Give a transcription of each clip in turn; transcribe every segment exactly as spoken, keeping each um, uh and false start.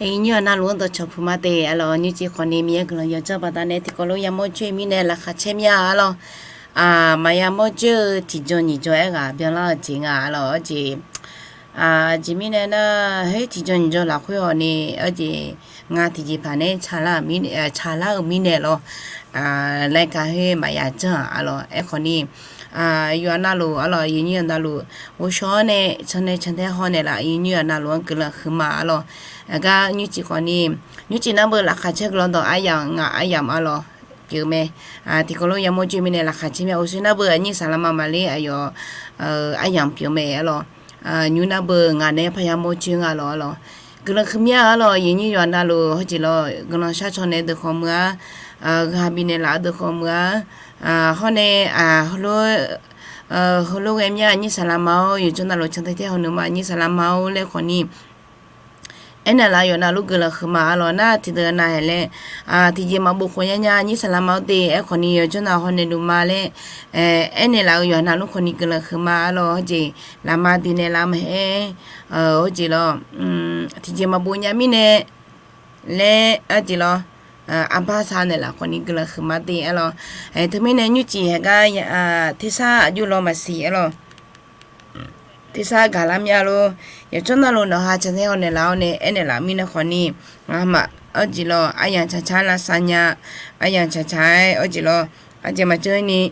Iqnyir-aq navluf-anr dawqcawq puq ma de arlawq. Nymrcif khawfni Miqyaer guiqlanq yawdzanr baqdanae tiqkawv lof yamawr coer-eu mirnae laqkhaq caer mir-a arlawq. Maqya mawr coer-eu tiqjan nyiq jan aerghaq byanlar-eu jeq nga arlawq. Aqjeq, aqjeq mirnae nar, khoer tiqjan nyiq jan lafkhoer hawni, aqjeq, ngar tiqjeqpaq nae tsaqlar-euq mirnae lawr, laer gaq khoer maqya janr-aq arlawq. Aerkhawfni, yawqha navluf arlawq, iqnyir-aq navluf ghovshaw-awr nae cannae cantaer haw naeqlaf, iqnyir-aq navluf-anr guiqlanq huiqma arlawq. Aqgar nymrcif khawfni, nymrcif nar beu laqkhaq caer guiqlanq dawq aryamq ngaq aryamq arlawq pyeuf mae. Tiqkawv lof yamawr coer mirnae laqkhaq caer mir-a. Uqshoe nar beu aqnyir saqlaqma maqler aqyawf aryamq pyeuf mae arlawq. Nymr nar beu ngaq nae parya mawr coer nga lawq arlawq. Guiqlanq huiqmya arlawq. Iqnyir yawqha navluf hawjeq lawr, guiqlanq sharcaw naeq-eu deuq khawf meuq-a, ghaq bifnaeq laf-eu deuq khawf meuq-a, hawr nae, heulof ghae mya aqnyir saqlaqma-or, yawqjawr navluf cantaer taer haw nuima aqnyir saqlaqma-or laer khawfni aernaeqlaf-eu yawqha navluf guiqlanq huiqma arlawq. Nar tiqdeuq nav haeq laer, tiqjeq maqbof khof nyanya aqnyir saqlaqma-or de aerkhawfni yawqjawr nav haw naeq nuima laer aernaeq laf-eu yawqha navluf khawfni guiqlanq huiqma arlawq. Hawjeq, lafma diqnaeq laf-eu mae-aer, hawjeq lawr, tiqjeq maqbof nya mirnae laer arjeq lawr, arbar sar naeqlaf khawfni guiqlanq huiqma de arlawq. Teumirnae nymrcif haeqgar tersar aqjox law maqsiq arlawq. Tersar gaqlar mya lor. Yawqjawr navluf nawqha cantaer haw naeqlaf-awr nae aernaeq laf mirnae khawfni, ngamaf hawjeq lawr aryamq tsaqtsaq lavsav nya, aryamq tsaqtsaq-aer hawjeq lawr, aqjeq maqjawr ni,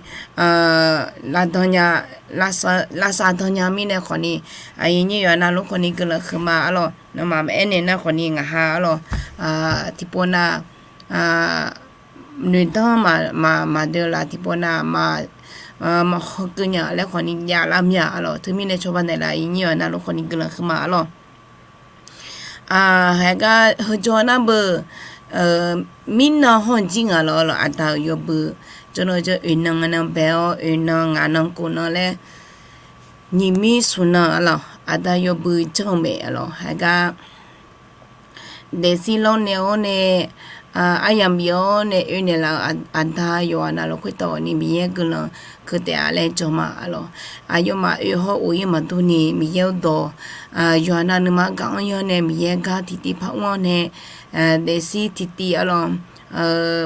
lavdan nya, lavsav dan nya mirnae khawfni, iqnyir yawqha navluf khawfni guiqlanq huiqma arlawq. Nawmaf maqaer naeq nar khawfni ngaqha arlawq, tiqpov nav noeqdanr maqdeuq laf tiqpov nav maqhaw keuv nya laer khawfni javlar mya arlawq. Teumirnae cawba naeqlaf iqnyir yawqha navluf khawfni guiqlanq huiqma arlawq. Haeqgar heujawr nar beu, mirnan hawr-eu jir ngaq lawq arlawq. Aqda-euq yawbui jawrnan jawr oeqnan nan bae-awr oeqnan ngaq nan kov nan laer nyiq mir smq nan arlawq, aqda yawbui janr-eu mae arlawq. Haeqgar daefzir lawrnaeq-awr nae, aryamq bif-awr nae oe naeqlaf-eu aqda yawqha navluf khoertav ghawfni Miqyaer guiqlanq keuv taef-a laer jawr ma arlawq. Aqyawfmaf oe hawr of-ir maqdur ni Miqyaer-euq dawq, yawqha nav nuima gaq-anr yawr nae Miqyaer gar tiqtiv par mr-awr nae, daefzir tiqtiv arlawq,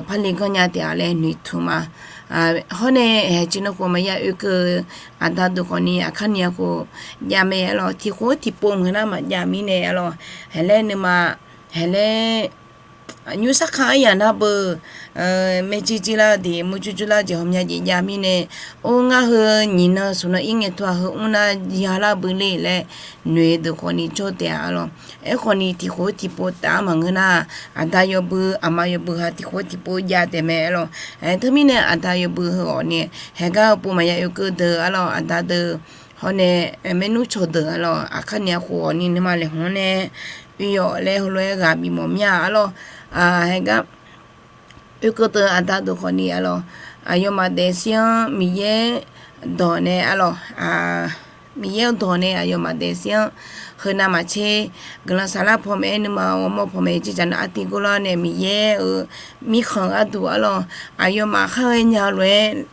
parli ganr nya taef-a laer noeqtmq ma. Hawr nae haeq ciq nan khof maqya oekeuv-eu aqda deuq khawfni aqkar ni-a khof jav mae arlawq. Tiq khof tiqpov ngeur nar maqjav mirnae arlawq. Haeq laer nuima, haeq laer nymr sarkar aryamq nar beu, maerjuir juir lar-eu jeq, murjuir juir lar-eu jeq hawmya jeq jav mirnae, or ngar heu nyiq nan smq nan ir ngae tov-aq heu mr nar yalar bui le laer noeq-eu deuq khawfni jawr taef-a arlawq. Aerkhawfni tiq khof tiqpov taf-anr maqngeur nar, aqda yawbui aqma yawbui ha tiq khof tiqpov jav taef mae arlawq. Teumirnae aqda yawbui heu ghawfni haeqgar-eu pov maqya oekeuv deuq arlawq, aqda deuq hawr nae maernmr cawqdeuq arlawq, aqkar ni-a khof ghawfni nuima laeqhmq-anr nae oe-awq laer heulof-aer ghaq bif mawf mir-a arlawq. Haeqgar oekeuv deuq aqda deuq khawfni arlawq, aqyawfmaf daefzir-anr Miqyaer dawq nae arlawq, Miqyaer-euq dawq nae aqyawfmaf daefzir-anr heu navmaqtser guiqlanq saflar paw mae-aer nuima ghawrmawr paw mae-aer jirdzaq nar artiv gor lar nae Miqyaer-euq mirkhanq gharduq arlawq, aqyawfmaf khar ghae nya-eu lof-aer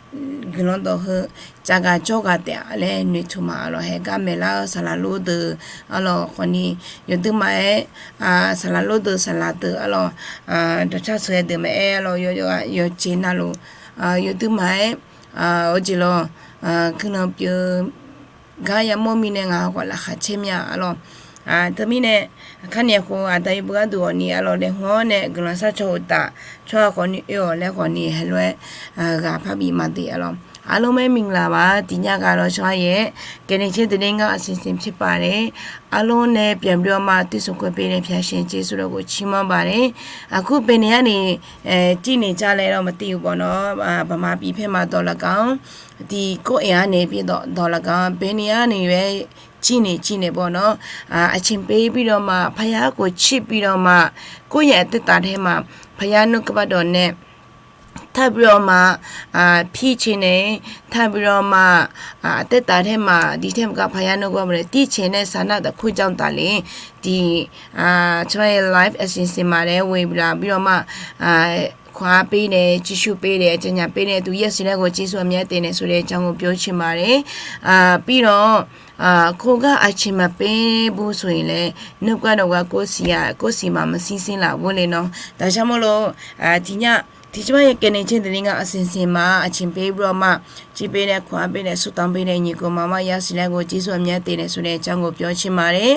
guiqlanq dawq heu tsafghaq jawrghaq taef-a laer noeqtmq ma arlawq. Haeqgar maeqlar-eu saqlaq lor deuq arlawq khawfni yawduimaf-aer, saqlaq lor deuq saqlaq deuq arlawq, dawqcar sheuqghae deuq maqaer arlawq, yawqjeq navluf yawduimaf-aer, awqjeq lawq, guiqlanq pyeuf gar yamawr mirnae ngaq khawf laqkhaq caer mir-a arlawq. Teumirnae aqkar ni-a khof aqda yawbui gharduq ghawfni arlawq laeqhmq-awr nae guiqlanq sharcaw uqtaf tsawrhaq khawfni oe-awq laer khawfni heulof-aer ghaq parbif ma de arlawq. Arlawr maer mingla baq tiqnya ghaq lawq shawr-a yaeq-aer gaeqnaeq caer deuq nae ngar aqsiqsiq caer paq nae arlawr nae pyaq byaw ma, toer smq khoer pyaeq nae pyaq shaeq caer sur lawq khof cir manr baq nae, aqkur pyaeq naeq-ar ni, cir naeq jar laer lawr maqtiv-euq bawq nawr, baqma bif paer ma dawq lafgaq-anr, tiqkawv aeq-ar nae bi dawq lafgaq-anr pyaeq naeq-ar ni-aer cir naeq cir naeq bawq nawr, aqcir pyaeq bi dawq ma, parya-ar khof cir bi dawq ma, kor yaeq taer taf taer ma, parya nmr keuv bardawq nae tar bi dawq ma, pir caer nae tar bi dawq ma, taer taf taer ma, diq taer maqgar parya nmr gawr ma nae tir caer nae sar nar taf kur jan taf le, tiq, tsawrhaq-aer live aqsiqsiq ma laer ghoe bi laf bi dawq ma, kawq-ar per nae, ciqshur per nae, aqcawq nyaq per nae, tuq yar siqlar ghof jeqsur aqmyan taef naeq suf nae janrghof byov ceq ma re. Pirlawq, khoergar aqceq maqper bu soeq laer, nuikar dawqghaq kov siq-aq, kov siq maqmaqsir sir laf ghov le nawr, daqshar mawrlo, tiqnya tiqjawr-aer yakaev naeq caer daqni nga aqsiq siq ma-a, aqceq per bur-awr ma, ciq per nae, kawq-ar per nae, surtanq per nae, nyiq khof maqmar yar siqlar ghof jeqsur aqmyan taef naeq suf nae janrghof byov ceq ma re.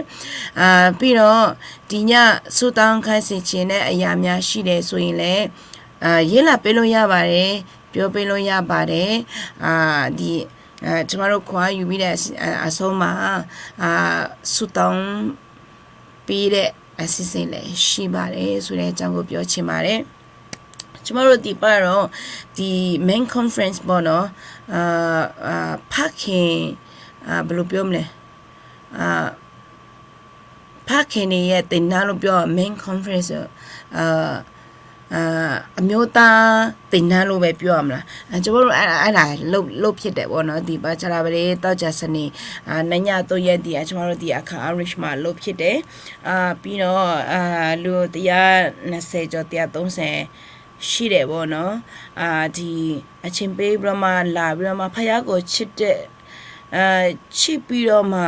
Pirlawq, tiqnya surtanq kar siq ceq nae aqyamq mya shir daef soeq laer, yaerlaf per lof yar baq re, byov per lof yar baq re, ကျွန်မတို့ ခွန်အားယူပြီးတဲ့ အဆုံးမှာ surtanqပေးတဲ့ အစီအစဉ်လည်း ရှိပါတယ်ဆိုတဲ့ အကြောင်းကို ပြောချင်ပါတယ်။ ကျွန်မတို့ ဒီဘက်တော့ ဒီ main conference ပေါ့နော် ဖခင် ဘယ်လိုပြောမလဲ ဖခင်တွေရဲ့ သင်တန်းလို့ ပြောရ main conference အမျိုးသားသင်တန်းလို့ပဲ ပြောရမလား ကျွန်မတို့ အဲ့ဒါ လုပ်ဖြစ်တယ်ပေါ့နော် ဒီဘက်ခြမ်း သောကြာ စနေ နှစ်ည သုံးရက် ဒီ ကျွန်မတို့ ဒီ အခါ Irish မှာ လုပ်ဖြစ်တယ်။ ပြီးတော့ လူ တစ်ရာနှစ်ဆယ်ကျော် တစ်ရာသုံးဆယ် ရှိတယ်ပေါ့နော်။ ဒီ အချိန်ပေးပြီးတော့မှ လာပြီးတော့မှ ဘုရားကို ချစ်တဲ့ ချစ်ပြီးတော့မှ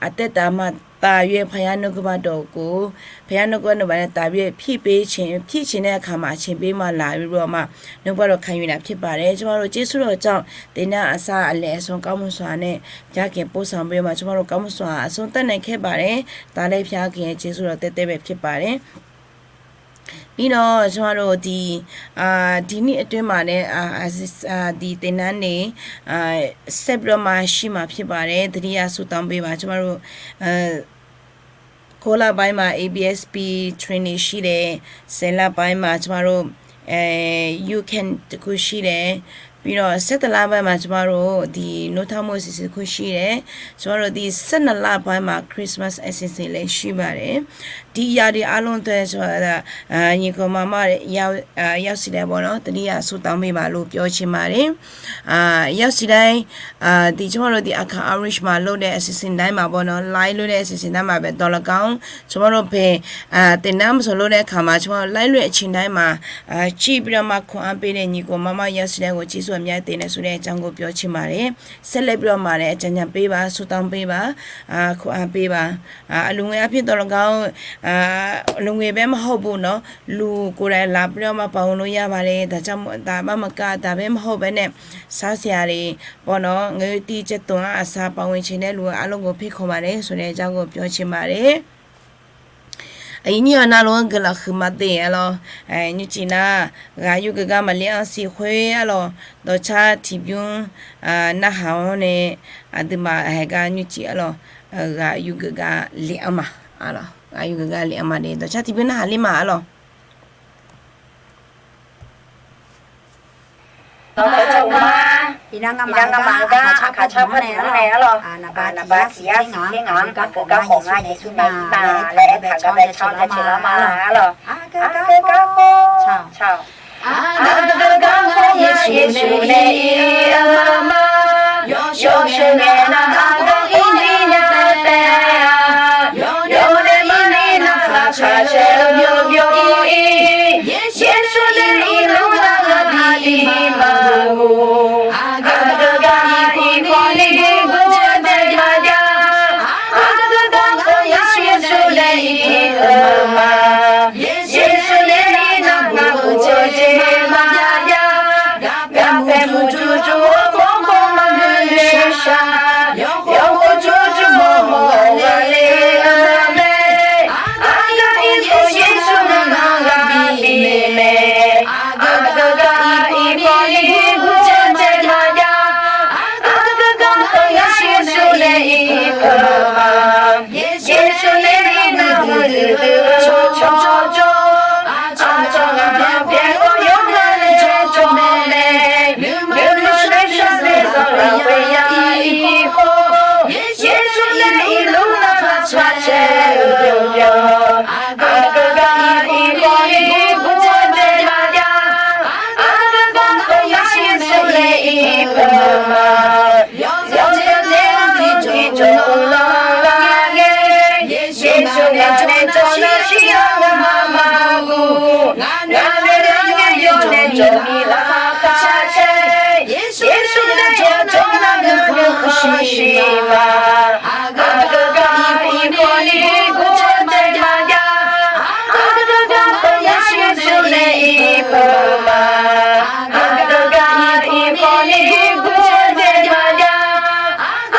အသက်တာမှာ သာ၍ ဘုရားနှုတ်ကပတ်တော်ကို ဘုရားနှုတ်ကပတ်တော်မှာလည်း သာ၍ ဖြည့်ပေးခြင်း ဖြည့်ချင်တဲ့အခါမှာ အချိန်ပေးမှ လာပြီးတော့မှ နှုတ်ကပတ်တော် ခံယူတာ ဖြစ်ပါတယ်။ ကျွန်မတို့ ကျေးဇူးတော်ကြောင့် သင်တန်းအစ အလယ်အဆုံး ကောင်းမွန်စွာနဲ့ ဘုရားခင် ပို့ဆောင်ပြီးတော့မှ ကျွန်မတို့ ကောင်းမွန်စွာ အဆုံးသတ်နိုင်ခဲ့ပါတယ်။ ဒါလည်း ဘုရားခင်ရဲ့ ကျေးဇူးတော် သက်သက်ပဲ ဖြစ်ပါတယ်။ ပြီးတော့ ကျွန်မတို့ ဒီ အာ ဒီနှစ်အတွင်းမှာလည်း အာ အာ ဒီသင်တန်းတွေ အာ ဆက်ပြီးတော့မှ ရှိမှာ ဖြစ်ပါတယ်။ သတိရ ဆုတောင်းပေးပါ။ ကျွန်မတို့ အာ ကိုးလပိုင်းမှာ ABSP training ရှိတယ်။ ဆယ်လပိုင်းမှာ ကျွန်မတို့ အဲ Youth Camp တစ်ခုရှိတယ်။ ပြီးတော့ ဆယ့်တစ်လပိုင်းမှာ ကျွန်မတို့ ဒီ နိုးထမှု အစီအစဉ်တစ်ခုရှိတယ်။ ကျွန်မတို့ ဒီ ဆယ့်နှစ်လပိုင်းမှာ Christmas အစီအစဉ်လည်း ရှိပါတယ်။ ဒီအရာတွေအားလုံးအတွက် ကျွန်မတို့ အာ ညီအစ်ကို မမတွေ ရောက် အာ ရောက်စီတိုင်းပေါ့နော် သတိရ ဆုတောင်းပေးပါလို့ ပြောချင်ပါတယ်။ အာ ရောက်စီတိုင်း အာ ဒီ ကျွန်မတို့ ဒီ အခါ Irish မှာ လုပ်တဲ့ အစီအစဉ်တိုင်းမှာပေါ့နော် live လုပ်တဲ့ အစီအစဉ်တိုင်းမှာပဲ သော်လည်းကောင်း ကျွန်မတို့ ဘယ် အာ သင်တန်းမဆို လုပ်တဲ့အခါမှာ ကျွန်မတို့ live လုပ်တဲ့အချိန်တိုင်းမှာ အာ ကြည့်ပြီးတော့မှ ခွန်အားပေးတဲ့ ညီအစ်ကို မမ ရောက်စီတိုင်းကို ကျေးဇူးအများကြီးတင်တယ်ဆိုတဲ့အကြောင်းကို ပြောချင်ပါတယ်။ ဆက်လက်ပြီးတော့မှလည်း အကြံဉာဏ်ပေးပါ ဆုတောင်းပေးပါ အာ ခွန်အားပေးပါ။ အာ အလှူငွေအားဖြင့် သော်လည်းကောင်း အာ အလှူငွေပဲ မဟုတ်ဘူးနော် လူကိုယ်တိုင် လာပြီးတော့မှ ပါဝင်လို့ရပါတယ်။ ဒါကြောင့် ဒါမှမက ဒါပဲမဟုတ်ဘဲနဲ့ စားစရာတွေပေါ့နော် ငွေကြေး ချက်သွန်အား အစား ပါဝင်ချင်တဲ့လူအားလုံးကို ဖိတ်ခေါ်ပါတယ်ဆိုတဲ့အကြောင်းကို ပြောချင်ပါတယ်။ အရင်ညို့အနားလုံး ကလပ်ခုမသ့အလီၤ အဲ ညို့ကျင်နာ ဂာ်ယုၢ်ကဂၤမလင်အစီခွဲအလီၤ ဒေါ်ချာထီပြုံး အာ နဟါအီၤန့ၣ် အဒုးမဟဲကါညို့ကျင်အလီၤ ဂာ်ယုၢ်ကဂၤလင်အမး အလီၤ ဂာ်ယုၢ်ကဂၤလင်အမးန့ၣ် ဒေါ်ချာထီပြုံး နဟါလံမးအလီၤ Iqnan nga'maf-eu gar aqkaq cawq-anr nae arlawq, naqba tiq yar siq tser ngaq-anr aqgeu gar khawf ngar Yeqsur nae ir ma laer aertaq gar bae canr nae ceuq lar ma arlawq. Aqgeu gar khawf, aqgeu gar khawf ngar Yeqsur nae ir-eu ma. Yawsheuq nae nar aqgeu ir ni nya taef-a. Yawdaef maqni narhaq tsaq cae-eu yawbyawr ir. Yeqsur nae ir luf nar aqdir ir maqghof. Aqgeu gar ir-awr ni ghof-eu daef maqjav. Aqgeu gar khawf ngar Yeqsur nae ir-eu ma. Yeqsur nae ir nar maqghof-eu jeq maqjav. Garpae muq tuvtuv-awr bawrmawr maqnoeq shaq. Yawkhof tuvtuv bawrmawr ghaqler-eu mae. Aqgeu ir khawf Yeqsur nae nar ghaq bif mae. Aqgeu gar ir khawf ni ghof-eu jeq maqjav. Aqgeu gar khawf ngar Yeqsur nae ir-eu ma. Yeqsur nae ir nar muiqdui dui-eu cawqcawq jawr. Aqcawq ghaq pyaeq-awr yawr nar nae cawqcawq mae. Nuima nuishar nuishar nae zanqlaf ghae ya ir khawf. Yeqsur nae ir luf nar narhaq tsaq cae-eu yawbyawr. Aqgeu gar ir khawf ni ghof-eu jeq maqjav. Aqgeu gar khawf ngar Yeqsur nae ir-eu ma. Yawzeu nae-anr tiqcawq tiqcawq uvlanr lar ngae. shiq ma. Aqgeugar irkhawf ni gurjaev maqjav. Aqgeugar Sanqpaq Yeqsur nae irpeuq ma. Aqgeugar irkhawf ni gurjaev maqjav.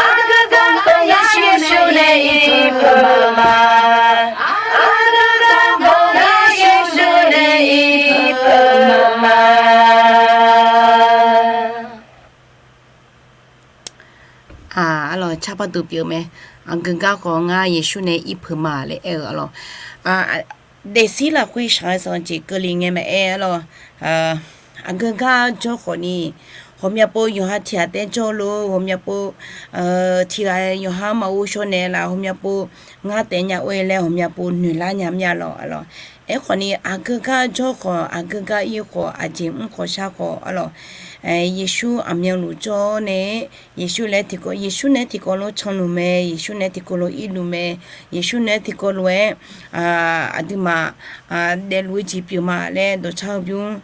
Aqgeugar Sanqpaq Yeqsur nae irpeuq ma. Aqgeugar Sanqpaq Yeqsur nae irpeuq ma. Arlawq, carpar duq pyeuf mae. Aqgeugar khawf ngar Yeqsur nae irpeuq ma laer aer-eu arlawq. Daefzir lafkhoer shaq-eu sanq jeq keuvle ngae maqaer arlawq. Aqgeugar jawr khawf ni, ghawqmya pov yawqha tiq ghaq taef jawr lor, ghawqmya pov tiq ghaq yawqha-anr maqghov shaw naeq laf, ghawqmya pov ngar taef nya or-e laer ghawqmya pov noeqlar nya mir-a lawq arlawq. Aerkhawf ni aqgeugar jawr khawf, aqgeugar ir khawf, aqjeq mr khawf shar khawf arlawq, Yeqsur aqmyanluf jawr nae, Yeqsur laer tiqkawv, Yeqsur nae tiqkawv lof canluf mae, Yeqsur nae tiqkawv lof irluf mae, Yeqsur nae tiqkawv lof-aer aqduimaf daefluf-eu jeq pyeuf ma laer dawqcar-eu bymr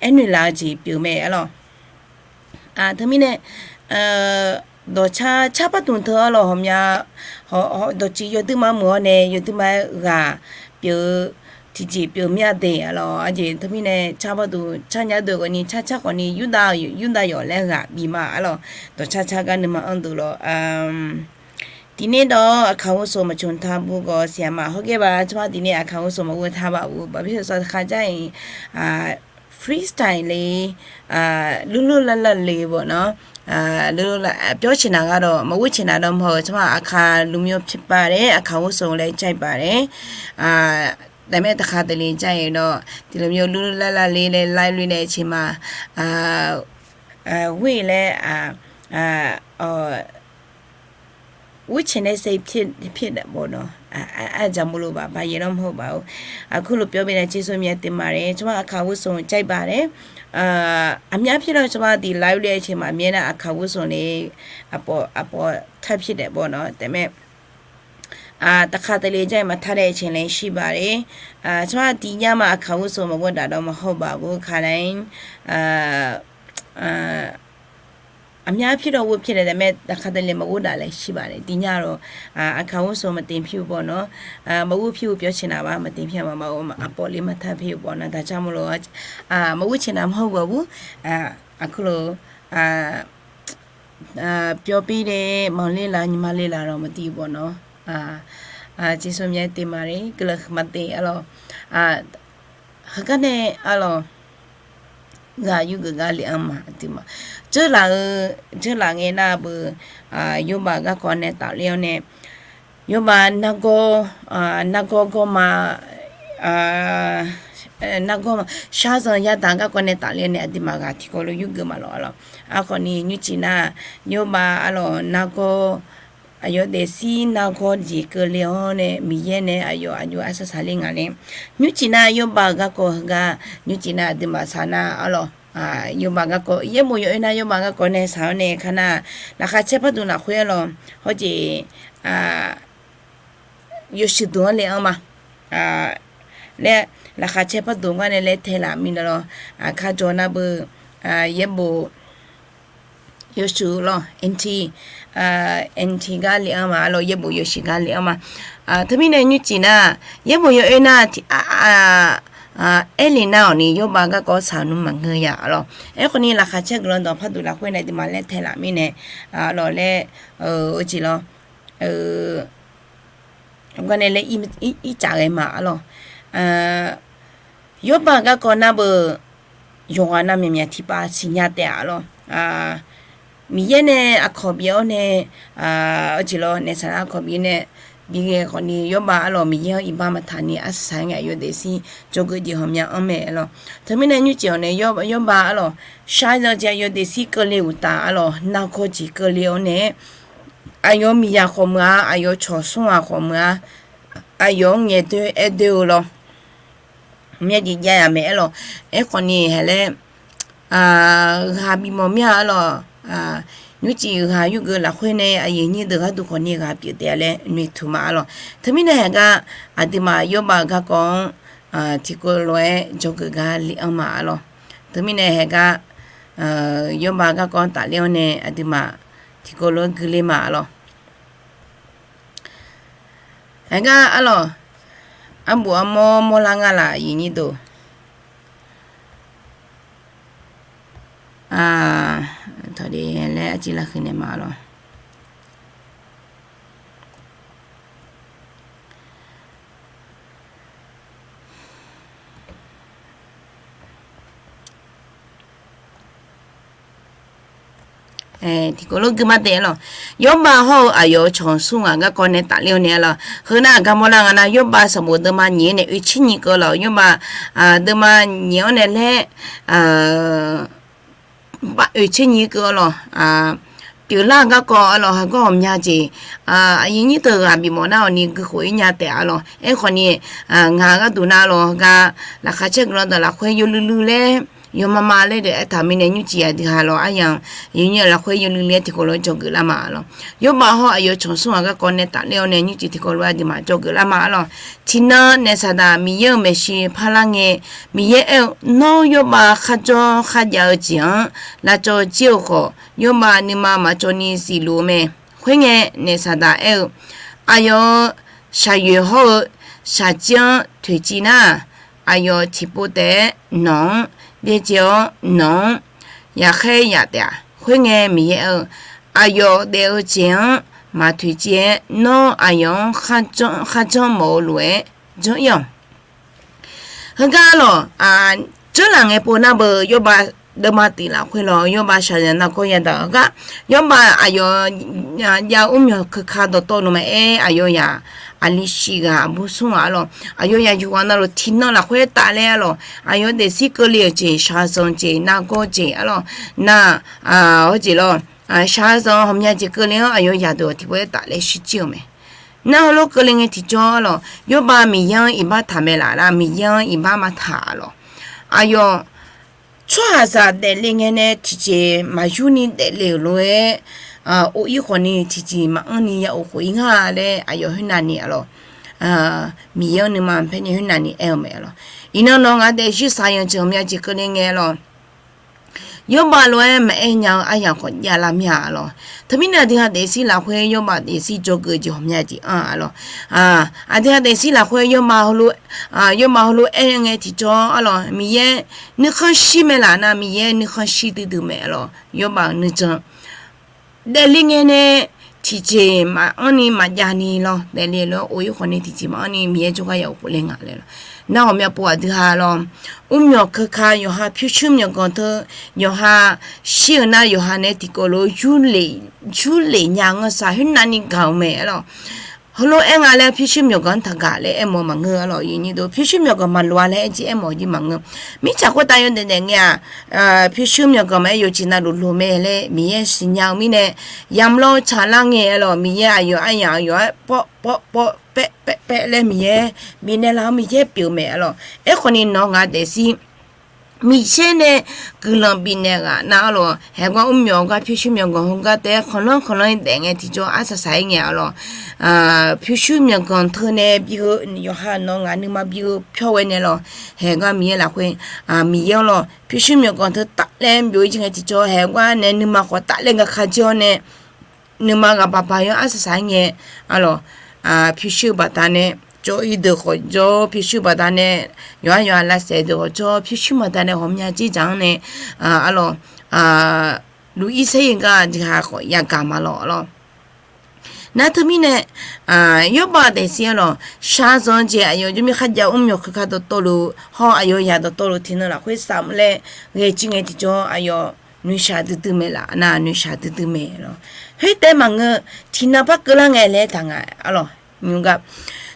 aernoeq laf-eu jeq pyeuf mae arlawq. Teumirnae dawqcar carpar duq teu arlawq, ghawqmya dawqtsuif yawduima meuq-awr nae yawduima-aer ghaq pyeuf-eu tiqjeq pyeuf mir-a de arlawq. Aqjeq teumirnae carpar duq car nya deuq khawf ni, carcar khawf ni Yurdav, Yurdav yawf laer ghaq bif ma arlawq. Dawqcar car gar nuima anr deuq lawq. Tiqnae dawq-awr aqkaq ghovshoq maqcmq ta bu gawq siq-aq ma hawghae ba, tsawrhaq tiqnae aqkaq ghovshoq maqghov ta baf bu baqbir sawq sawq kharjar-iq freestyle le, lurlur larlar le bawq nawr, pyawr ceqnaq gha dawq maqghov ceqnaq dawq mawq-euq tsawrhaq aqkaq lufmyawr pyaeq paq laer aqkaq ghovshoq laer jar-iq paq laer, daefmaer taqkhaq taqle jar-iq dawq tiqluf myaw lurlur larlar le laer laer loer nae ceqma, ghoer-iq laer ghoer ceqnae sae pyaeq daef bawq nawr, aqjaq maqlof baf baf yaeq lanr mawr baf-awr, aqkurlof pyawr bae nae cersmr myav teq ma laer tsawrhaq aqkaq ghovshoq jar-iq paq laer, aqmyar pyaeq lar tsawrhaq tiq laer loer-aer ceqma myav nar aqkaq ghovshoq le, aqpawf aqpawf tar pyaeq daef bawq nawr daefmaer taqkhaq taqle jar-iq maqtar daef ceq laer shir baf laer, tsawrhaq tiq jar ma aqkaq ghovshoq maqghov daf dawq maqhaw baf ghovkaq laer, aqmyar pyaeq dawq ghovpyaeq daef daefmaer taqkhaq taqle maqghov daf laer shir baf laer tiq jar lawq. Aqkaq ghovshoq maqteq pyaeq-eu bawq nawr, maqghov pyaeq-eu pyawr ceqnaq baf maqteq pyaeq ma, aqpawf le maqtar pyaeq-eu bawq nawr daqcar maqlof, maqghov ceqnaq mawr-eu gawq bur, aqkurlof pyawr pir dae maqler laf nyiq ma le laf lawq maqtiv bawq nawr, cersmr myav teq ma laer guiqlanq huiqma teq arlawq. Heugar nae arlawq, ghaq yurgeuf gar le-anr ma aqduimaf, dzeurlaf-eu dzeurlaf ngae nar beu, yawrbav garkawv nae tafler-awr nae, yawrbav nargawr, nargawr gawrma, nargawr sharzanq yadaq garkawv nae tafler-awr nae aqduimaf ghaq tiqkawv lof yurgeuf ma lawq arlawq. Arkhawf ni nymrcif nar, yawrbav arlawq nargawr, aqyawf daefzir nargawr jeq keuvle-awr nae Miqyaer nae aqyawf aqjox arsaq saqler nga laer, nymrcif nar yawrbav-euq garkawv heugar, nymrcif nar aqduimaf saq nar arlawq, yawrbav garkawv yaerbof yawoer nar yawrbav garkawv nae saq-awr nae kar nar, laqkhaq caer par duq lafkhoer arlawq, hawjeq yawshuif duq-anr le-anr ma laer, laqkhaq caer par duq gar nae laer tae laf mirnae lawq, kar jawr nar beu, yaerbof yawshuif lawq, anti, anti gar le-anr ma arlawq, yaerbof yawshuif gar le-anr ma. Teumirnae nymrcif nar, yaerbof yawoer nar, aerlef nar-awq ni yawrbav garkawv saq nmr maqngeur ya arlawq. Aerkhawf ni laqkhaq caer guiqlanq dawq par duq lafkhoer nae aqduimaf laer tae laf mirnae arlawq laer, oeqjeq lawr, gar nae laer ircaf ghae ma arlawq. Yawrbav garkawv nar beu, yawqghaq navmaqmyaq tiqpav siqnya taef-a arlawq. Miqyaer nae aqkawq bif-awr nae, oeqjeq lawr naef saqlar aqkawq bif nae, bighae khawf ni yawrbav arlawq Miqyaer-anr iqbax maqtaq ni arsaq saq-aer ngae aqyawf daefzir dzawgeuf jeq ghawqmya anr mae arlawq. Teumirnae nymrcif-awq nae yawrbav arlawq, sharzanq jeq aqyawf daefzir keuvle uqtaf arlawq, nargawr jeq keuvle-awr nae, aqyawf miqyaq khawf meuq-a, aqyawf cawq smr-aq khawf meuq-a, aqyawf-anr ngaeqdoer aerdoer-eu lawr, myavjeq jav yaq mae aerlawq. Aerkhawf ni haeq laer, ghaq bimawf mir-a arlawq. Nymrcif ghaq yurgeuf lafkhoer nae aqyuif nyir deuq gharduq khawf ni ghaq pyeuf taef-a laer noeqtmq ma arlawq. Teumirnae haeq gar aqduimaf yawrbav garkawv-anr tiqkawv lof-aer dzawgeuf gar le-anr ma arlawq. Teumirnae haeq gar yawrbav garkawv-anr tafler-awr nae aqduimaf tiqkawv lof-aer guiqle ma arlawq. Haeqgar arlawq, arbuf armawr mawrlar nga laf yiq nyir dov. Tawqde laer arciv lar huiq naeq ma arlawq. Tiqkawv lof-aer guiqle ma taef arlawq. Yawrbav hawr-eu aqyawf-euq canqsmr ghaq garkawv nae tafler-awr nae arlawq. Heu nar aqgar mawrlar nga nar, Yawrbav sanqbof deuvma nyiq-aer nae oeqtser nyiq keuv arlawq. Yawrbav deuvma nyiq-anr nae laer, oeqtser nyiq keuv arlawq. Pyeuflar garkawv arlawq, heugar ghawqmya jeq, aqyuif nyir deuq ghaq bifmawf nar-awq ni guikhof-ir nya taef arlawq. Aerkhawf ni, ngaq gharduq nar arlawq, heugar laqkhaq caer guiqlanq dawq lafkhoer yawluiv luiv laer, yawma ma laer deuq aertaq mirnae nymrcif aqdui ha lawq aryamq, yawnyir lafkhoer yawluiv luiv-aer tiqkawv lof-aer dzawgeuf lar ma arlawq. Yawrbav hawr aqyawf canqsmr ghaq garkawv nae tafler-awr nae nymrcif tiqkawv lof-aer aqduimaf dzawgeuf lar ma arlawq. Tiqnan naef Saqdaq Miqyaer-euq maeqshi parlar ngae, Miqyaer aer-eu, Nawr Yawrbav kharjawr kharjav-eu jeq-anr lavcawv jir-eu khawf, Yawrbav nuima maqcawv ni zifluf-eu mae. Khoerngae, naef Saqdaq aer-eu, Aqyawf-euq shaqyoeq hawr-eu shaqjir-anr toeqciv nar, aqyawf tiqpov taef-aer nawq-anr byaerdzae-awr, nawq-anr yaqkhaer yaf taef-a. Khoerngae, Miqyaer aer-eu, Aqyawf daef-eu jeq-anr maqtoeqciv-aer, nawr aqyawf-anr kharjanr mawf-eu lof-aer janr-ir-awq. Heugar lawq, janrlaf ngae pov nar beu, Yawrbav deuvma tif lafkhoer lawq, Yawrbav shaqzanq nargawr yadaq-eu gar, Yawrbav aqyawf jav-eu mrmyawq keuka dawqtawvluf maqaer, aqyawf yaq aqli shif ghaq aqbur smr ghaq arlawq, aqyawf yaq yuf ghaq navluf tiqnan lafkhoer tafler arlawq, aqyawf daefzir keuvle-euq jeq, shaqzanq jeq, nargawr jeq arlawq, nar, hawjeq lawq, shaqzanq ghawqmya jeq keuvle-anr aqyawf yaq deuq-awq tiqpov-aer tafler shirjir-eu mae. Nar heulof keuvle ngae tiqjawr arlawq, Yawrbav Miqyaer-anr iqbax taq mae laf nar, Miqyaer-anr iqbax maqtaq arlawq. Aqyawf tsawrhaqzaq daefle ngae nae tiqjeq maqyur ni daefle-euq lof-aer, of-ir khawf ni tiqjeq maqanr ni ya of khof-ir nga laer aqyawf khoernav ni arlawq, Miqyaer-anr nuima paer ni khoernav ni aer-eu mae arlawq. Iqnan nawq ngaq daefzir saqyanq jeq ghawqmya jeq keuvle ngae arlawq, Yawrbav lof-aer maqaer nya-eu aryamq khawf javlar mir-a arlawq. Teumirnae aqdui ha daefzir lafkhoer Yawrbav daefzir dzawgeuf jeq ghawqmya jeq anr-a arlawq. Aqdui ha daefzir lafkhoer Yawrbav heulof, Yawrbav heulof-aer ngae tiqjawr arlawq, Miqyaer nuikhanr shir mae laf nar, Miqyaer nuikhanr shir duidui mae arlawq. Yawrbav-euq nuijan daefle ngae nae tiqjeq maqanr ni maqjav ni lawr, daefle lof-aer of-ir khawf ni tiqjeq maqanr ni Miqyaer jawrgar ya of khof le nga laer lawq. Nar ghawqmya pov aqdui ha lawr, mrmyawq keuka yawqha pyurshuir myawqganq teu, yawqha shir-eu nar yawqha nae tiqkawv lof-aer yurlef nya ngeur sar khoernav ni gaq-eu mae arlawq. Heulof-aer nga laer pyurshuir myawqganq-anr taqgaq laer aermawf-eu maqngeur arlawq. Pyurshuir myawqganq maqloq-a laer aer jir aermawf jir maqngeur. Mirtsaq khoertav yawdaef daef ngae-aq, pyurshuir myawqganq maqaer yawqjeq navluf loq mae laer Miqyaer siqnya-eu mirnae, yamq lawr tsaqlar ngae arlawq, Miqyaer aqyawf aryamq aqyawf-aer pawv pawv pawv paev paev paev laer Miqyaer bifnaeq laf-anr Miqyaer pyeuf-eu mae arlawq. Aerkhawf ni nawq ngaq daefzir Miqyaer nae guiqlanq bifnaeq ghaq nar arlawq, haeqgar mrmyawq gar pyurshuir myawqganq heugar taef-aer khanqlanr khanqlanr-ir daef ngae tiqjawr arsaq saq-aer ngae arlawq, pyurshuir myawqganq teu nae bi-eu yawqha nawq ngaq nuima bi-eu pyawr ghae nae lawq, haeqgar Miqyaer lafkhoer, Miqyaer-anr lawq pyurshuir myawqganq teu tafler byov-ir jir ngae tiqjawr haeqgar nae nuima khawf tafler gaq ka jir-awr nae nuima ghaq baqbaq yawr arsaq saq-aer ngae arlawq, pyurshuir-eu baqdanae jawr-ir deuq khawf jawr, pyurshuir baqdanae yawqha yawqha lavsaef deuq khawf jawr, pyurshuir baqdanae ghawqmya jir dzaq-anr nae arlawq, luf-ir saer-ir gar aqdui ha khawf yagaq ma lawq arlawq. Nar teumirnae Yawrbav daefzir arlawq, shaqzanq jeq aqyawf jawrmir kharjav mrmyawq keuka dawqtawvluf hawr aqyawf yaq dawqtawvluf tiqnan lafkhoer safmr laer ghae jir ngae tiqjawr aqyawf noeqshaq duidui mae laf nar, noeqshaq duidui mae lawq. Khoertaef maqngeur, tiqnan par keuvlar ngae laer taq nga arlawq. Nymr gar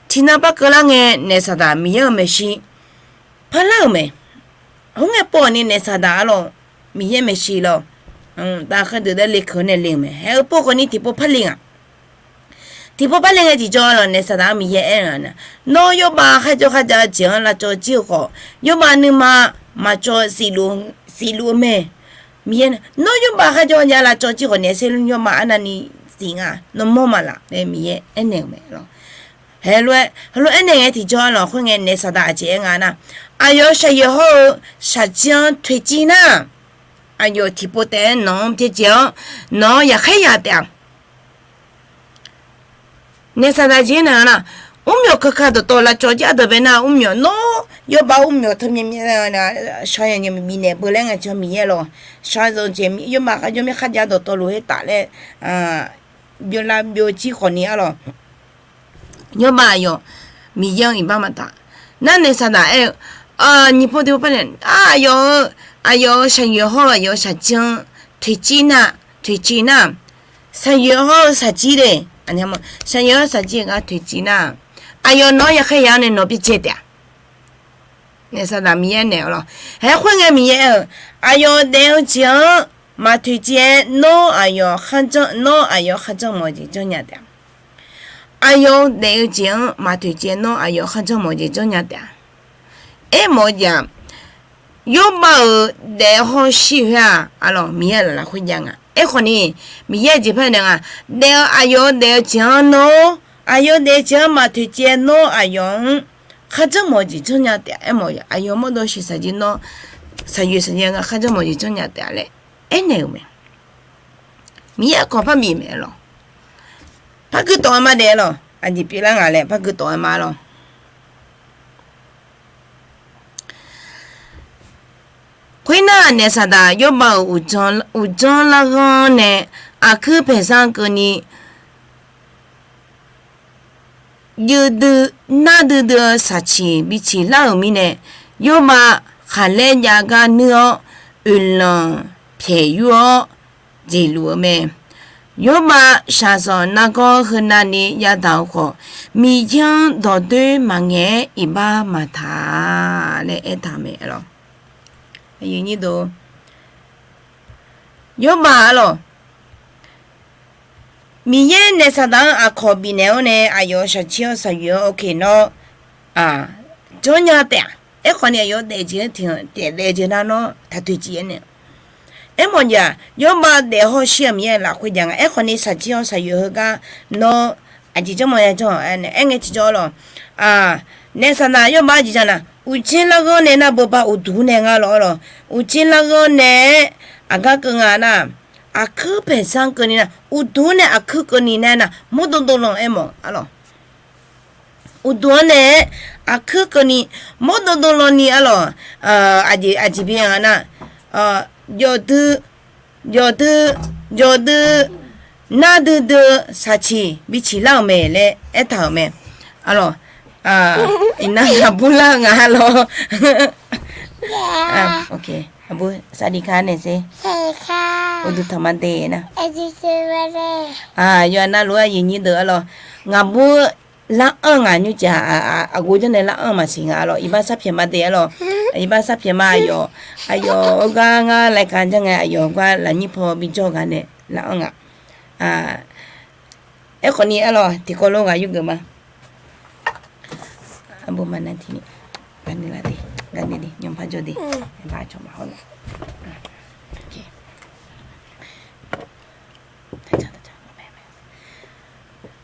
tiqnan par keuvlar ngae naef Saqdaq Miqyaer-euq maeqshi parlar-euq mae. Khoerngae pov-awq ni naef Saqdaq arlawq, Miqyaer maeqshi lawq, dav khaerdeuq daer lekeuq nae le-euq mae. Haeq-eu pov khawf ni tiqpov par le nga. Tiqpov par le ngae tiqjawr lawq, naef Saqdaq-anr Miqyaer aer-eu nar, Nawr Yawrbav kharjawr kharjav-eu jeq-anr lavcawv jir-eu khawf, Yawrbav nuima maqcawv zifluf-eu mae. Miqyaer, Nawr Yawrbav kharjawr kharjav lavcawv jir khawf naef saerlmr Yawrbav arnavni zif nga, nawmawr maqlaf laer Miqyaer aernaeq-euq mae lawq. Haeq lof-aer, heulof-aer naeq ngae tiqjawr lawq, khoerngae naef Saqdaq aqjeq aer nga nar, Aqyawf shaqyaeq hawr-eu shaqjir-anr toeqciv nar, aqyawf tiqpov taef-aer nawq-anr byaerdzae-awr, nawq-anr yaqkhaer yaq taef-a. Naeqsaqdaq jeq-aer naeq-eu nar, mrmyawq kakaq dawqtawv lavcawv jar deuq bae nar, mrmyawq nawr yawrbav mrmyawq teu myav myav shawr ya nya bifnaeq beu laer ngae, tiq myav-aer lawq. Shawr-eu jeq yawrbav kharjawr mir kharjav dawqtawvluf khoertaf laer byovlav byovjir khawfni arlawq. Yawrbav aqyawf Miqyaer-anr iqbax maqtaq. Nar naeqsaqdaq aer-eu, nyiq paw tiq paw par nae, aqyawf-eu, aqyawf-euq shaqyoeq hawr-eu aqyawf-euq shaqjir-anr toeqciv nar, toeqciv nar, shaqyoeq hawr-eu shaqjir le, shaqyoeq hawr-eu shaqjir gar toeqciv nar, aqyawf nawq-anr ya khaer ya-anr nae nawq byaerdzae taef-a. Naeqsaqdaq Miqyaer naeq-awq lawq. Aer khoerngae Miqyaer aer-eu, aqyawf daef-eu jeq-anr maqtoeqciv-aer nawr aqyawf kharjan, nawr aqyawf kharjan mawf-eu jeq janrnya taef-a. Aqyawf-eu daef-eu jeq-anr maqtoeqciv-aer nawr aqyawf kharjan mawf-eu jeq janrnya taef-a. Aermawf-eu jeq-aq, yawrbav-euq daef hawr shir khoer-aq, arlawq, Miqyaer-euq lafkhoer jav nga. Aerkhawfni, Miqyaer-euq jeq par nae nga, daef-eu aqyawf-eu daef-eu jeq-anr nawr, aqyawf-eu daef-eu jeq-anr maqtoeqciv-aer nawr aqyawf-anr kharjan mawf-eu jeq janrnya taef-a. Aermawf-eu jeq, aqyawf mawrdo shiqshaq jeq nawr, shaqyoeq shaqjir nga kharjan mawf-eu jeq janrnya taef-a laer aernaeq-euq mae. Miqyaer aqkawq par bif mae lawq. Par guitawf-aer ma daef lawq. Aqjeq pyeuflar nga laer par guitawf-aer ma lawq. Khoernar, naeqsaqdaq yawrbav-euq uqdzan larghanr nae aqkuir paeqzar keuvni juivdui narduidui-eu shaqciq biciq lar-euq mirnae, yawrbav khaqlaer jav gar nuir-awr, oeqlanq pyaeq yur-awr jeqluf-eu mae. Yawrbav shaqzanq nargawr heunavni yadaq-eu khawf, Miqyaer-anr dawqdoer maqngaeq-aer iqbax maqtaq-a laer aertaq-euq mae lawq. Yawrbav arlawq, Miqyaer naeqsaqdaq-anr aqkawq bifnaeq-awr nae aqyawf-euq shaqcir-awr shaqyoeq-awr oke nawr janrnya taef-a. Aerkhawfni aqyawf daef jeq-anr tiq daef jeq nar nawr taq toeqciv-aer nae Aermawf jeq-aq, yawrbav daef hawr shir-aq Miqyaer lafkhoer jav nga. Aerkhawfni shaqcir-awr shaqyoeq heugar nawr aqjeq janrmawf ya janr-awq aer nae aerngae tiqjawr lawq. Naeqsaqdaq yawrbav jeq jav nar, uqdzer larghanr nae nar beuba uqduq nae nga lawq arlawq. Uqdzer larghanr nae-aer aqgar keuv nga nar, aqkuir paeqzar keuvni nar, uqduq nae aqkuir keuvni nar nar mawrdo dovlanq aermawf arlawq. Uqduq-anr nae-aer aqkuir keuvni mawrdo dovlanni arlawq. Aqjeq aqjeq bi-a nar, jawqdui jawqdui jawqdui narduidui-eu shaqciq biciq lar-euq mae laer aertaq-euq mae. Arlawq, iqnan ngaqbur lar-eu nga arlawq. Aqbur saqdiq ka nae sher. Uqduq tanq ma de nar. Yawqha navluf-aer aqyuif nyir deuq arlawq, ngaqbur lar-anr ngaq nymrcaf aqghof janr nae lar-anr maqsiq nga arlawq. Iqbax sharpyaeq ma de arlawq. Iqbax sharpyaeq ma aqyawf. Aqyawf-eu gar ngar laika janr ngae aqyawf gar lafnyir paw bijawr ghaq nae lar-anr nga. Aerkhawfni arlawq tiqkawv lof ghaq yurgeuf ma. Aqbur ma nar tiqni, gaqnaeq de, nymq par jawr de, aqcawq maqhaw laf.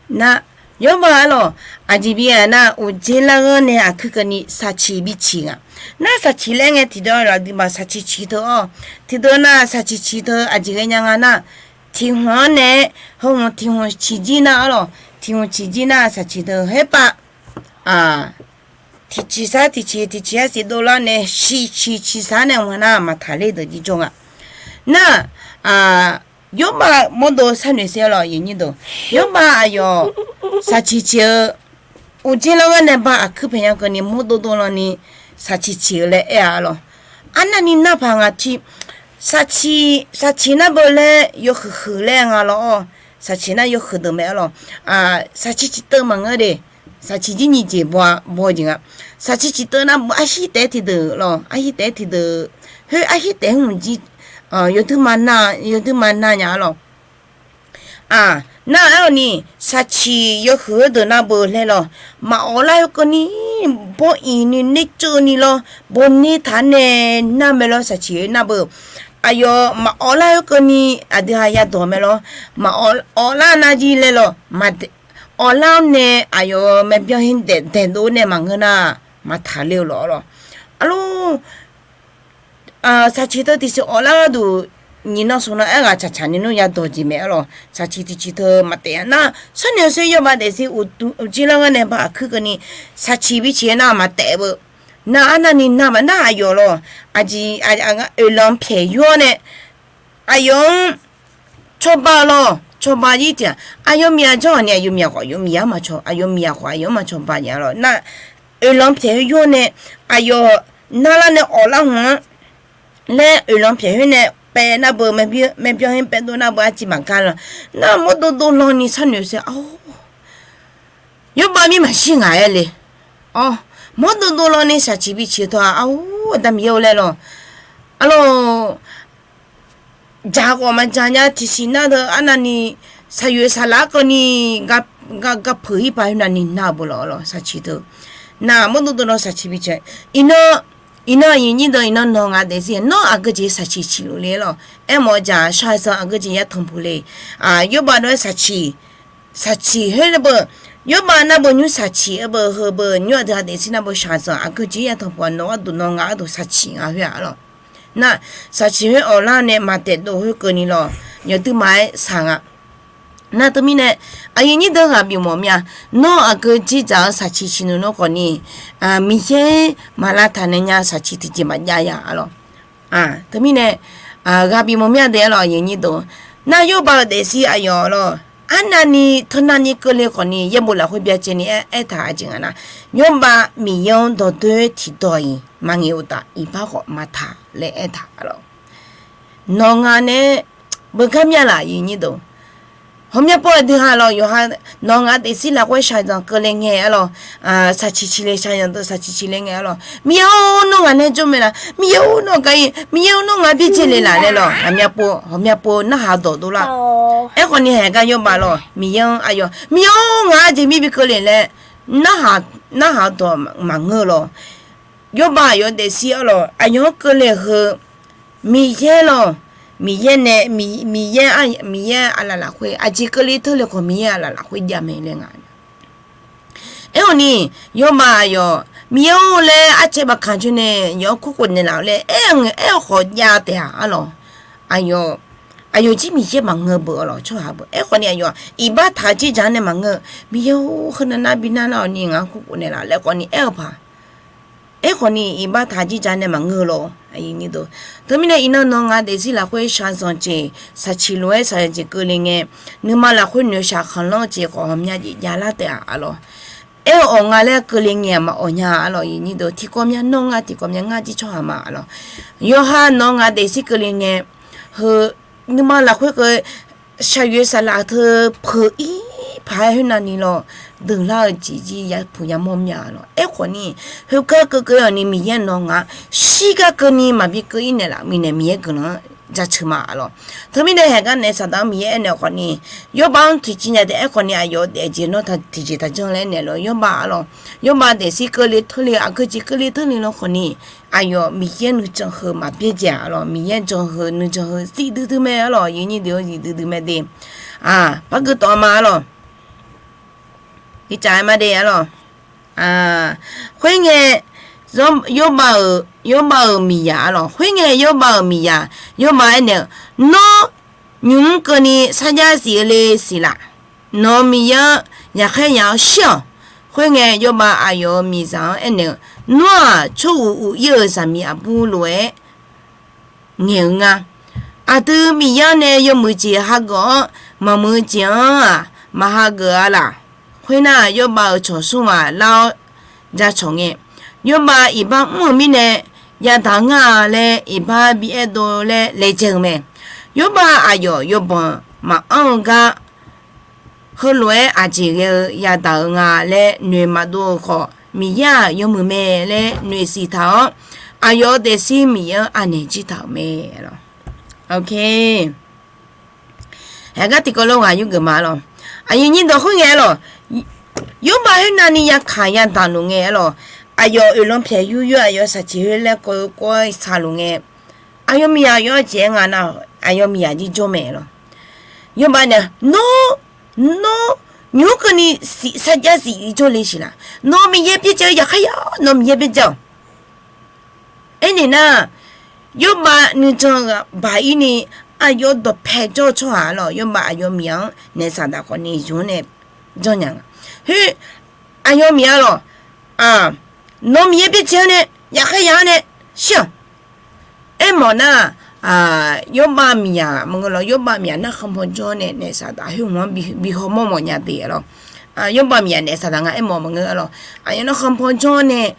Nar, yawrbav arlawq, aqjeq bi-a nar, uqdzer larghanr nae aqkuir keuvni shaqciq biciq nga. Nar shaqciq laer ngae tiqdeuq lafduimaf shaqciq ciq teu-awr, tiqdeuq nar shaqciq ciq teu aqjeq ghaenya nga nar, tiq hmq-anr nae-aer heu hmq tiq hmq ciqjir nar arlawq, tiq hmq ciqjir nar shaqciq teu khoerpav tiqciq sar tiqciq, tiqciq arsiq dovlar nae ciqciq ciqsar nae hmq nar maqtaq ler deuq jirjawr nga. Nar, yawrbav mawrdo sharnoeq sher arlawq, yawrbav aqyawf shaqciq ciq-eu, uqdzer larghanr nae ba aqkuir paeqnya keuvni mawrdo dovlanni shaqciq ciq-eu laer aer-a arlawq. Arnavni nar paq nga tiq, shaqciq shaqciq nar beu laer yawhuiq huiq laer nga lawr-awr, shaqciq nar yawhuiq deuq mae arlawq. Shaqciq ciq teu maqngeur de, shaqciq jir nyiq jeq baw-a baw jeq nga. Shaqciq ciq teu nar arhir taef-aer tiqdeuq lawq, arhir taef-aer tiqdeuq, khoer arhir taef-aer hmq jir, yawdui ma nar, yawdui ma nar nya arlawq. Nar aer-awq ni, shaqciq yawhuiq-eu deuq nar beu laer lawq, maqawf lar-eu keuvni, baw iq ni ner tseuv ni lawr, baw ner taq nae nar mae lawr, shaqciq-eu nar beu. Aqyawf maqawf lar-eu keuvni aqdui ha yadawq mae lawr, maqawf lar nar jir laer lawq, awf lar-awr nae aqyawf-euq maerbyan-ir daeqdov nae maqngeur nar, maqtaq ler-eu lawq lawq. Arlawr, shaqciq teu tiqsiq awf lar gharduq nyiq nan smq nan aerghaq tsaqtsaq ni nmr yadawq jeq mae arlawq. Shaqciq tiqciq teu maqtaef-a nar, sharnoeq sher yawbav daefzir uqjir lar ngar nae ba aqkuir keuvni shaqciq biciq-aer nar maqtaef-eu. Nar arnavni navmaqnar aqyawf lawq, aqjeq, oeqlanq pyaeq yur-awr nae aqyawf-anr cawba lawq, cawba jir tiq-aq, aqyawf miqyaq janr-awq ni aqyawf miqyaq khawf aqyawf miqyaq maqcaw, aqyawf miqyaq khawf aqyawf-anr maqcawba nya lawq. Nar oeqlanq pyaeq khoer yur-awr nae aqyawf narlar nae awqlar hmq-anr laer oeqlanq pyaeq khoer nae paev nar beu, maer byanr khoer paev dov nar beu arciv maqgar lawq. Nar mawrdov dov lan ni sharnoeq sher-awr, yawbav mir maqshir ngaq-aer le. Awr, mawrdov dov lan ni shaqciq biciq tawq-aq, ar, Aqda Miqyaer-eu laer lawq. Arlawq, dzaq khawf maqdzaq nya tiqsiq nar deuq arnavni shaqyoeq saqlaq-aer keuvni gar peuq-ir paq khoer navni nar-eu beu lawq arlawq shaqciq teu. Nar mawrdov dov lan shaqciq biciq. Iqnan, iqnan aqyuif nyir deuq iqnan nawq ngaq daefzir nawr aqgeu jeq shaqciq ciqluf le lawq. Aermawf-eu dzaq shaqzanq aqgeu jeq yatanq puq le. Yawbav dov-aer shaqciq, shaqciq khoer nar beu, yawbav nar beu nymr shaqciq-eu beu heu beu nymr aqdui-aq daefzir nar beu shaqzanq aqgeu jeq yatanq puq-aq nawq gharduq nawq ngaq gharduq shaqciq nga khoer-aq arlawq. Nar shaqciq khoer awqlar nae maqtaef dov khoer keuvni lawq, yawduima-aer shaq nga. Nar teumirnae aqyuif nyir deuq ghaq bif mawf mir-a. Nawr aqgeu jeq dzaq-eu shaqciq ciqluf nawr khawfni, Miqyaer maq lavtaq naeq nya shaqciq tiqjeq maqjav ya arlawq. Teumirnae ghaq bif mawf mir-a deuq arlawq aqyuif nyir deuq. Nar yawbav-eu daefzir aqyawf lawq, arnavni teunavni keuvle khawfni yaerbof lafkhoer byacaevni aertaq aqjeq nga nar, yawbav Miqyaer-anr dawqdoer tiqdawq-iq maqngaeq uqtaf iqbax khawf maqtaq laer aertaq arlawq. Nawq nga nae beugar mir-a laf aqyuif nyir deuq. Hawqmya pov aqdui ha lawq yawqha nawq nga daefzir lafkhoer shaqzanq keuvle ngae arlawq. Shaqciq ciqle shaqzanq deuq shaqciq ciqle ngae arlawq. Miqyaer-or nawr ngaq nae jawr mae laf, Miqyaer-or nawr gar-ir, Miqyaer-or nawr ngaq byaerdzae le laf laer lawq. Hawqmya pov, hawqmya pov narhaq dawq dovlar. Aerkhawfni haeq gar yawbav lawq Miqyaer-anr aqyawf Miqyaer-or ngaq-anr aqjeq mir bi keuvle laer narhaq dawq maqngeur lawq. Yawbav aqyawf daefzir arlawq aqyawf-anr keuvle heu Miqyaer lawq, Miqyaer nae, Miqyaer, Miqyaer aqlaf lafkhoer aqjeq keuvle teurle khawf Miqyaer aqlaf lafkhoer jav mae laer nga. Aerkhawfni yawbav aqyawf Miqyaer-or laer arcaev baqkaq joe nae yawf-anr kurkhof naeqlaf-awr laer aer-eu ngae aer-eu khawf jav taef-aq arlawq. Aqyawf, aqyawf jir Miqyaer maqngeur beuq arlawq tsawrhaq beuq. Aerkhawfni aqyawf iqbax taq-eu jir dzaq-anr nae maqngeur-eu Miqyaer-or heunav nar bi nar nar-awq ni ngaq-anr kurkhof naeqlaf laer khawfni aer-eu paq. Aerkhawfni iqbax taq jir dzaq nae maqngeur lawq. Teumirnae iqnan nawq nga daefzir lafkhoer shaqzanq jeq shaqciq lof-aer shaqzanq jeq keuvle ngae, nuima lafkhoer noeqshaq khanqlanr-eu jeq khawf ghawqmya jeq javlar taef-aq arlawq. Aer-eu awq nga laer keuvle ngae-aq maqawq nya arlawq. Tiqkawv mya nawr nga tiqkawv mya ngar jir tsawrhaq ma arlawq. Yawqha nawq nga daefzir keuvle ngae heu nuima lafkhoer keuv shaqyoeq saqlaq teu peuq-ir paq-aer khoernavni lawq, deuqlar-eu jeq jir yapuq yamawr mya lawq. Aerkhawfni khoergar keuv keuv-awq ni Miqyaer nawq nga shirgar keuvni maqbi keuv-ir naeqlaf mirnae Miqyaer guiqlanq-anr jaceuq ma arlawq. Teumirnae haeq gar nae saqdaq-anr Miqyaer aernaeq-eu khawfni yawbav-anr tiqciv nya taef-aer khawfni aqyawf-eu daef jeq nawr tiqjeq taqjanr laer aernaeq lawq yawbav arlawq. Yawbav daefzir keuvle teurle aqgeu jeq keuvle teurle lawr khawfni aqyawf Miqyaer nuijan heu maqbyaerdzae-a arlawq. Miqyaer jan heu nuijan heu zifdui dui mae arlawq. Aqyuif nyir deuq-or zifdui dui mae de. Aq, par gui tawf ma arlawq. Iqcaf-aer ma de arlawq. Khoerngae, yawbav-euq, yawbav-euq miqyaq arlawq. Khoerngae yawbav-euq miqyaq, yawbav aernaeq-eu, Nawr nymq-mr keuvni sarjax siq-eu le siq laf. Nawq-euq Miqyaer-anr yaqkhaer yaf-awr shir-awq. Khoerngae yawbav aqyawf-euq miqzaq-anr aernaeq-eu, Nawr-aq tsawruq uq-ir-euq zaqmiq aqbur lof-aer ngaeq-eu nga. Aqdui Miqyaer-anr nae yawmuiq jeq hageuf-awr maqmuiq-eu jeq-anr-aq maqhageuf-a laf. Khoernar, yawbav-euq cawq smr ghaq lar-awr jacawq ngae, yawbav iqbax mr-euq mirnae yadaq ngar-a laer iqbax bi aerdov laer laejae-eu mae. Yawbav aqyawf yawbanq maqanr-eu gar heulof-aer aqjeq ghae-eu yadaq-eu nga laer noeq maqdov-eu khawf, Miqyaer-aq yawmuiq mae laer noeqsiq taq-awr, aqyawf-euq daefzir Miqyaer-anr anaeq jir taq-euq mae. Haeqgar tiqkawv lof ghaq yurgeuf ma lawq. Aqyuif nyir dawq khoerngae lawq, yawbav khoernavni yakaq yadaq luf ngae lawq, aqyawf oeqlanq pyaeq yur yur aqyawf shaqciq khoer laer kawv-eu kawv-aer saqluf ngae, aqyawf miqyaq yawr-aer jeq-aer nga nar, aqyawf miqyaq jir jawr mae lawq. Yawbav nae, Nawr, nawr nymq-mr keuvni sarjax siq jawr le siq laf. Nawq-euq Miqyaer byaerdzae-eu yaqkhaer yaf-awr nawq-euq Miqyaer byaerdzae-awq. Aernaeq nar, yawbav nuijan baq-ir ni aqyawf dawqpae jawr-eu tsawrhaq-a lawq, Yawrbav aqyawf miqya-anr naef Saqdaq khawf ni zmq-anr nae janrnya nga. Khoer aqyawf miqya lawq, nawq Miqyaer byaerdzae-awr nae, yaqkhaer ya-awr nae shir-awq. Aermawf nar, Yawrbav miqya maqngeur lawq, Yawrbav miqya narkhan paw jawr-awr nae naef Saqdaq khoer hmq-anr bi haw mawrmawf nya de lawq. Yawrbav miqya naef Saqdaq nga aermawf maqngeur-a lawq. Aqyawf narkhan paw jawr-awr nae,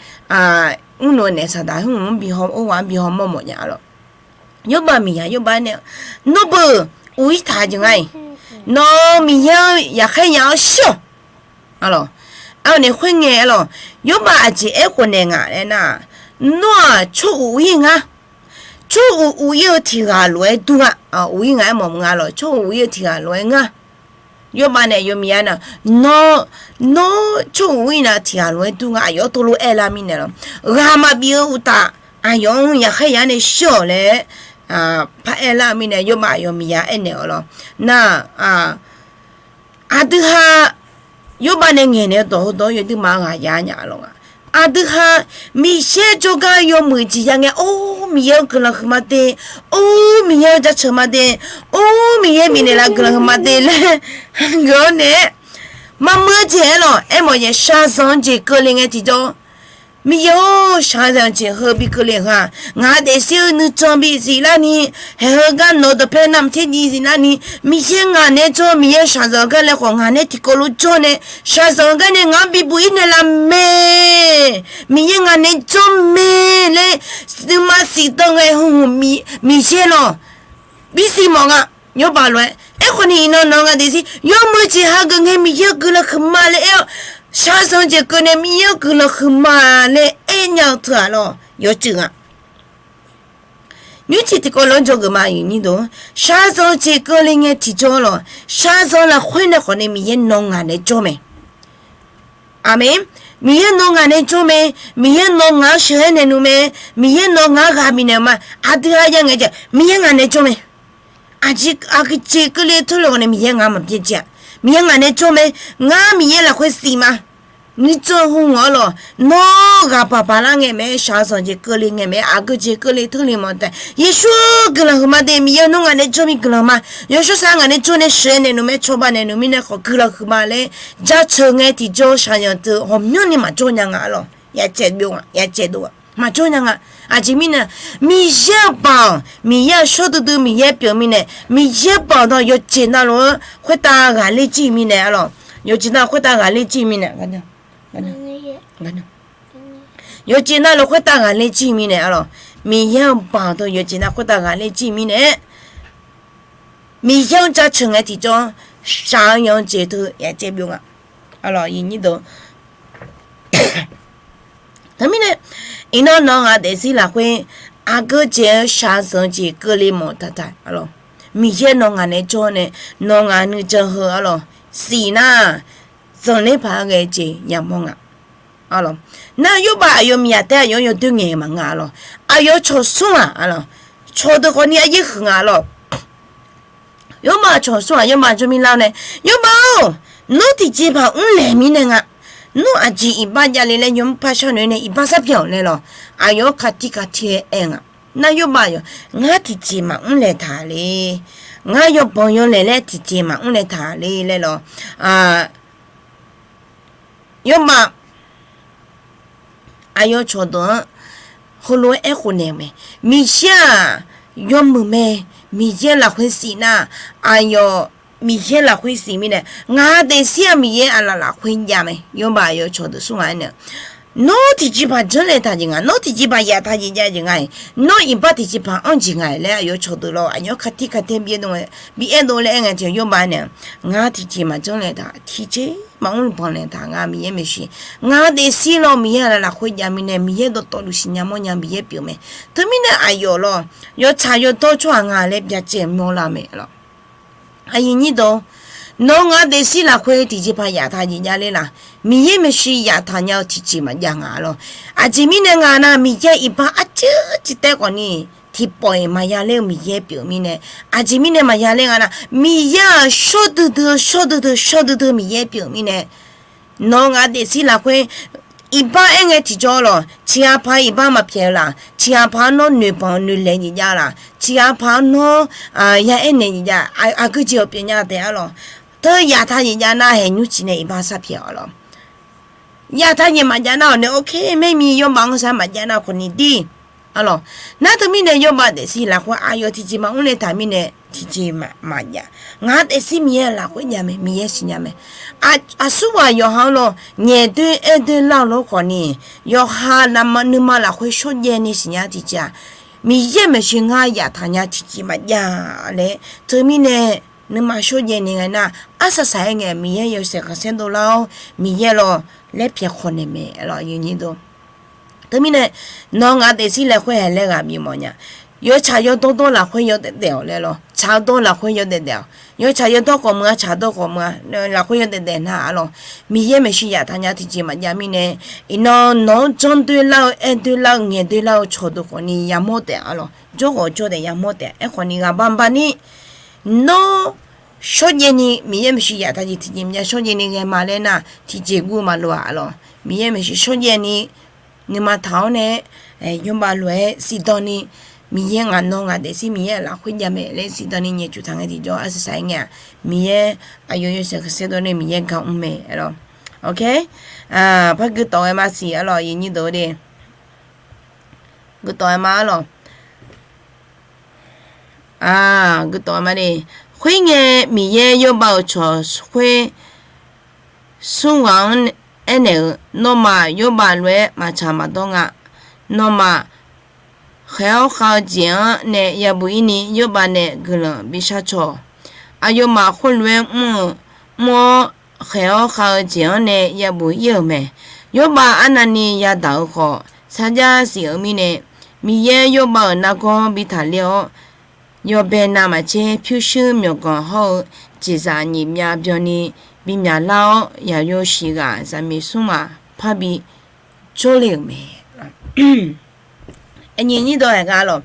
mrnoeq naef Saqdaq khoer hmq-anr bi haw, or ghaq-anr bi haw mawrmawf nya-a lawq. Yawrbav miqya Yawrbav aernaeq, nawr beu uq-ir taq jeq nga-iq, nawq Miqyaer-anr yaqkhaer ya-awr shir-awq. Aqlawq, aqnae khoerngae-a lawq, Yawrbav aqjeq aerkhof naeq ngaq laer nar, nawr-aq tsawr uq uq-ir nga. Tsawr uq uq-ir-eu tiq ghaq lof-aer dur nga. Uq-ir nga aermawf nga lawq, tsawr uq uq-ir-eu tiq ghaq lof-aer ngar. Yawrbav nae aqyawf miqya nar, nawr, nawr tsawr uq uq-ir nar tiq ghaq lof-aer dur nga. Aqyawf tov lof-aer lar mirnae lawq, ghaq maqbif-eu uqtaf aqyawf-anr yaqkhaer ya nae shir-awq laer paraer lar-eu mirnae Yawrbav aqyawf miqya aernaeq-awq lawq. Nar, aqdui ha Yawrbav nae ngaeqnaeq-eu dawq heudawq-anr yawduima ghaq ya nya-a lawq nga. Aqdui ha Miqyaer jawrgar yawmuiq jeq ya ngae, or Miqyaer-anr guiqlanq huiqma de, or Miqyaer-anr jaceuq ma de, or Miqyaer bifnaeq laf guiqlanq huiqma de laer geuf-awr nae-aer maqmuiq-eu jeq-aer lawq. Aermawf-aer shaqzanq-eu jeq keuvle ngae tiqjawr, Miqyaer-or, shaqzanq-eu jeq heu bi keuvle-eu ha, ngaq daefzir-eu nuijan bi ziflarni, haeq heu gar nawq-eu dawqpae navmaqtser jiv ziflarni, Miqyaer ngaq naeq-aer jawr, Miqyaer shaqzanq-eu gar laer khawf ngaq naeq-aer tiqkawv lof jawr nae, shaqzanq-eu gar nae ngaq-anr bibuq-ir naeqlaf mae. Miqyaer ngaq naeq-aer jawr mae laer, nuima siqdanr ngae heu Miqyaer lawq, bi siq mawf nga. Yawrbav lof-aer aerkhawf ni iqnan nawq-eu ngaq daefzir yawmuiq jeq hageuf ngae Miqyaer-anr guiqlanq huiqma laer aer-awr, shaqzanq jeq keuvle Miqyaer-anr guiqlanq huiqma laer aernya-eu teu-aq lawq, yawcuiv nga. Nymrcif tiqkawv lof-anr dzawgeuf ma, shaqzanq jeq keuvle ngae tiqjawr lawq, shaqzanq lafkhoer nae khawf ni Miqyaer nawq ngaq naeq-aer jawr mae. Aqmeq. Miqyaer nawq ngaq naeq-aer jawr mae. Miqyaer nawq ngaq-anr sheuqghae naeq nmr mae. Miqyaer nawq ngaq-anr ghaq bifnaeq-eu ma. Aqdui ha ya ngae jeq Miqyaer ngaq naeq-aer jawr mae. Aqjeq, aqjeq keuvle teurle-awr nae Miqyaer ngaq-anr maqbyaer jeq-aq, Miqyaer ngaq naeq-aer jawr mae. Ngar Miqyaer lafkhoer siq ma. Nuijan heu-anr lawq, nawr ghaq paq paq lar ngae mae, shaqzanq jeq keuvle ngae mae, aqgeu jeq keuvle teurle mawf taef, Yeqsur-or, guiqlanq huiqma de, Miqyaer nawr ngaq naeq-aer jawr mir guiqlanq ma. Yawshawr sar ngaq naeq-aer jawr nae sheuqghae naeq nmr mae, cawba naeq nmr mirnae khawf guiqlanq huiqma laer jaceuq ngae tiqjawr shaqzanq teu ghawqmyanrni maqjawr nya nga-a lawq. Yacaevdov, yacaevdov maqjawr nya nga. Aqjeq mirnae, Miqyaer-euq baoq, Miqyaer-euq shawr duidui Miqyaer pyeuf mirnae, Miqyaer-euq baoq dawq yawqjeq navluf-anr khoertav ghaqler jir mirnae-a lawq. Yawqjeq navluf khoertav ghaqler jir mirnae, yawqjeq navluf khoertav ghaqler jir mirnae-a lawq. Miqyaer-euq baoq dawq yawqjeq navluf khoertav ghaqler jir mirnae-aer, Miqyaer-anr jaceuq ngae tiqjawr, shaq-eu yanq-eu jeq teu yacaevbyov nga. Teumirnae, iqnan nawq ngaq daefzir lafkhoer aqgeu jeq-eu shaqzanq jeq keuvle mawf taq taq-a lawq. Miqyaer nawq ngaq naeq-aer jawr nae, nawq ngaq nuijan heu-a lawq, siq nar, zanqler paq-aer ghae jeq yamawr nga. Nar Yawrbav aqyawf miqyaq taef-aer aqyawf yawdoer ngaeq-eu maqnga-a lawq. Aqyawf cawq smr-aq-a lawq, cawqdeuq khawfni aryaer huiq nga-a lawq. Yawrbav cawq smr-aq Yawrbav jawr mir lar-awr nae, Yawrbav-or, nawr tiqjeqpaq mrlaeq mirnae nga. Nawr aqjeq iqbax javle laer yawmuiq par sharnoeq nae iqbax sar pyaeq-awq laer lawq. Aqyawf-anr katir katir-aer aer nga. Nar Yawrbav aqyawf, ngar tiqjeq maqmr laeq taq le. Ngar yawbanq yawlaeq laer tiqjeq maqmr laeq taq le laer lawq. Yawrbav aqyawf cawqdeuq-anr heulof-aer aerkhof naeq-eu mae. Miqyaer-aq, yawmuiq mae. Miqyaer lafkhoer siq nar, aqyawf Miqyaer lafkhoer siq mirnae, ngaq daefzir-aq Miqyaer aqlaf lafkhoer jav mae. Yawrbav aqyawf cawqdeuq smr nga aer nae, nawr tiqjeqpaq janrlaeq taq jeq nga, nawr tiqjeqpaq yaf taq jeq jav jeq nga-iq, nawr iqbax tiqjeqpaq anr jeq nga-iq laer aqyawf cawqdeuq lawr aqyawf-anr katir katir bi aerdov, bi aerdov laer aer ngae jeq Yawrbav nae, ngar tiqjeq maqjanr laeq taq, tiqjeq maqmr banq laeq taq, ngar Miqyaer maeqshi, ngaq daefzir lawr Miqyaer aqlaf lafkhoer jav mirnae Miqyaer dawqtawvluf siqnya mawrnya Miqyaer pyeuf mae. Teumirnae aqyawf lawr, yawtsaq yawdawr tsawrhaq nga laer byacaevmawr lar mae lawq. Aqyuif nyir deuq, nawq ngaq daefzir lafkhoer tiqjeqpaq yaftaq jeq javler laf? Miqyaer maeqshi yaftaq nya-eu tiqjeq maqjav nga lawq. Aqjeq mirnae nga nar, Miqyaer iqbax arcuir citaev khawfni tiqpawf-iq maqya ler-eu Miqyaer pyeuf mirnae, aqjeq mirnae maqya ler nga nar, Miqyaer-aq shawr duidui-eu shawr duidui shawr duidui Miqyaer pyeuf mirnae, nawq ngaq daefzir lafkhoer Iqbax aer ngae tiqjawr lawq, ciqghaq paq-aer iqbax maqpyaeq-eu laf, ciqghaq paq-aer nawr noeqbanq noeqlaeq nyiq jav laf, ciqghaq paq-aer nawr ya aernaeq nyiq jav, aqgeu jeq-awq pyeuf nya taef-a lawq. Teu yaftaq nyiq jav nar haeq nymrciq nae iqbax sharpyaeq-awq lawq. Yaftaq nyiq maqjav nar-awq nae โอเค maermi yawbav-anr sar maqjav nar khawfni dir. Arlawq, nar teumirnae yawbav daefzir lafkhoer aqyawf tiqjeq maqmr le taq mirnae tiqjeq maqjav. Ngaq-anr daefzir Miqyaer lafkhoer jav mae, Miqyaer siqnya mae. Aqsurghaq yawqha-anr lawr nyaef doer aer doer lar-eu lof khawfni, yawqha nuima lafkhoer shawrjaev ni siqnya tiqjeq-aq, Miqyaer maeqshi ngar yaftaq nya tiqjeq maqjav laer teumirnae nuima shawrjaev ni ngae nar, arsaq saq-aer ngae Miqyaer yawshaef khanqsaer dovlar-awr Miqyaer lawr laer pyaeq khawf naeq mae lawq. Teumirnae nawr ngaq daefzir lafkhoer haeq laer ghaq bif mawf nya. Yawtsaq yawdawr dawr lafkhoer yawdaef daef-awq laer lawq, tsaq-eu dawr lafkhoer yawdaef daef-awq. Yawtsaq yawdawr khawf meuq-a, tsaq dawr khawf meuq-a, lafkhoer yawdaef daef nar-a lawq. Miqyaer maeqshi yaftaq nya tiqjeq maqjav mirnae, iqnan nawq-anr janr doer lar-eu, aer doer lar-eu, ngaeq doer lar-eu cawqdeuq khawfni yamawr taef-a lawq. Jawrghawq jawr taef yamawr taef-a. Aerkhawfni ghaqbaq baq ni nawr shawrjaev ni Miqyaer maeqshi yaftaq jeq tiqjeq maqjav shawrjaev ni ghae ma laer nar tiqjeq guv maqloq-a lawq. Miqyaer maeqshi shawrjaev ni nuima taq-awr nae yawbav lof-aer shifdan ni, Miqyaer ngaq nawr ngaq daefzir Miqyaer lafkhoer jav mae laer shifdan ni nyaefcuf taq ngae tiqjawr arsaq saq-aer ngae-aq, Miqyaer aqyawf yawshaef khanqsaer dovlar nae Miqyaer gar mr mae lawq. Ok, par guitawf-aer ma siq-a lawq, aqyuif aqnyir deuq-eu de. Guitawf-aer ma-a lawq. Guitawf-aer ma de. Khoerngae Miqyaer yawbav-euq cawq khoer smr ghaq-anr aernaeq-euq, Nawmaf yawbav lof-aer maqtsaq maqdawr nga. Nawmaf khaeq-awr khav-eu jeq-anr nae yabuq ir ni yawbav nae guiqlanq bishar caw-awq. Aqyawfmaf khoerlof-aer mr-eu, mr-awr khaeq-awr khav-eu jeq-anr nae yabuq ir-euq mae. Yawbav arnavni yadaq-eu khawf, sarjax siq-euq mirnae, Miqyaer yawbav-euq nargawr bi taqler-awr, yawbae navmaqtser pyurshuir myawqganq hawr-eu jeqzaq nyiq myav byanni bi myaqlar-awr, yaqyo shiq ghaq zaqmiq smr ghaq parbi jawrle-euq mae. Aqnyir nyir dawq haeq gar lawq.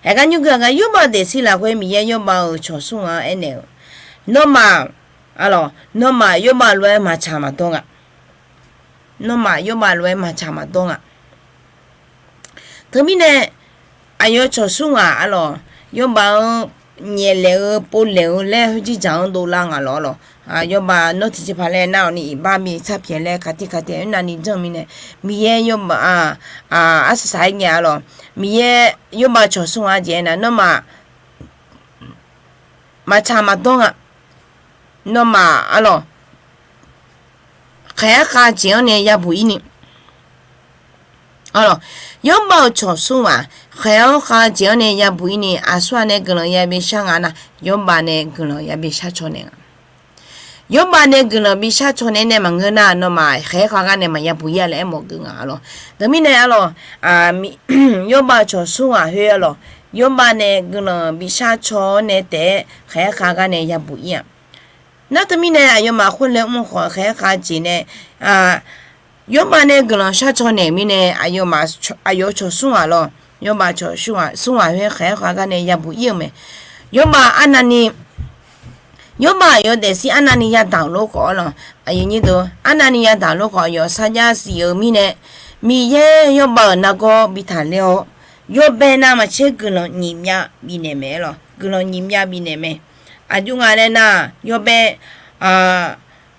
Haeq gar nymr gui-a gar yawbav daefzir lafkhoer Miqyaer yawbav-euq cawq smr ghaq-anr aernaeq-eu, Nawmaf, a lawq, nawmaf yawbav lof-aer maqtsaq maqdawr nga. Nawmaf yawbav lof-aer maqtsaq maqdawr nga. Teumirnae aqyawf cawq smr ghaq-a lawq, yawbav-anr nyaeflaeq-eu povlaeq-eu laer khoerjir dzaq-anr dovlar nga lawq-a lawq. Yawbav nawr tiqjeqpaq laer nar-awq ni iqbax bi sarpyaeq laer kaqtir kaqtir-aer navni janr mirnae, Miqyaer yawbav arsaq saq-aer ngae-a lawq. Miqyaer yawbav cawq smr ghaq-anr jeq aernar, Nawmaf maqtsaq maqdawr nga. Nawmaf, a lawq, khaeq-awr khav-eu jeq-anr nae yabuq ir ni, a lawq, yawbav-euq cawq smr ghaq khaeq-awr khav-eu jeq-anr nae yabuq ir ni aqsur-aq nae guiqlanq yabi shar nga nar, yawbav nae guiqlanq yabi shar caw naeq nga. Yawbav nae guiqlanq bi shar caw naeq nae maqngeur nar, nawmaf khaeq-awr khav gar nae maqyabuq ir-a laer aermawf geu nga, a lawq. Teumirnae, a lawq, yawbav cawq smr ghaq khoer, a lawq, yawbav nae guiqlanq bi shar caw-awr nae taef-aer khaeq-awr khav gar nae yabuq ir-a. Nar teumirnae aqyawfmaf khoerlof-aer mr khawf khaeq-awr khav jeq nae, yawbav nae guiqlanq shar caw naeq-euq mirnae, aqyawf cawq smr ghaq lawq, yawbav cawq smr ghaq khoer khaeq-awr khav gar nae yabuq ir-euq mae. Yawbav arnavni, yawbav aqyawf daefzir arnavni yadaq-euq lof khawf, a lawq, aqyuif aqnyir deuq, arnavni yadaq-euq lof khawf, aqyawf sarjax siq-euq mirnae, Miqyaer yawbav-euq nargawr bi taqler-awr, yawbae navmaqtser guiqlanq nyiq myav bifnaeq mae, a lawq, guiqlanq nyiq myav bifnaeq mae. Aqjox nga laer nar, yawbae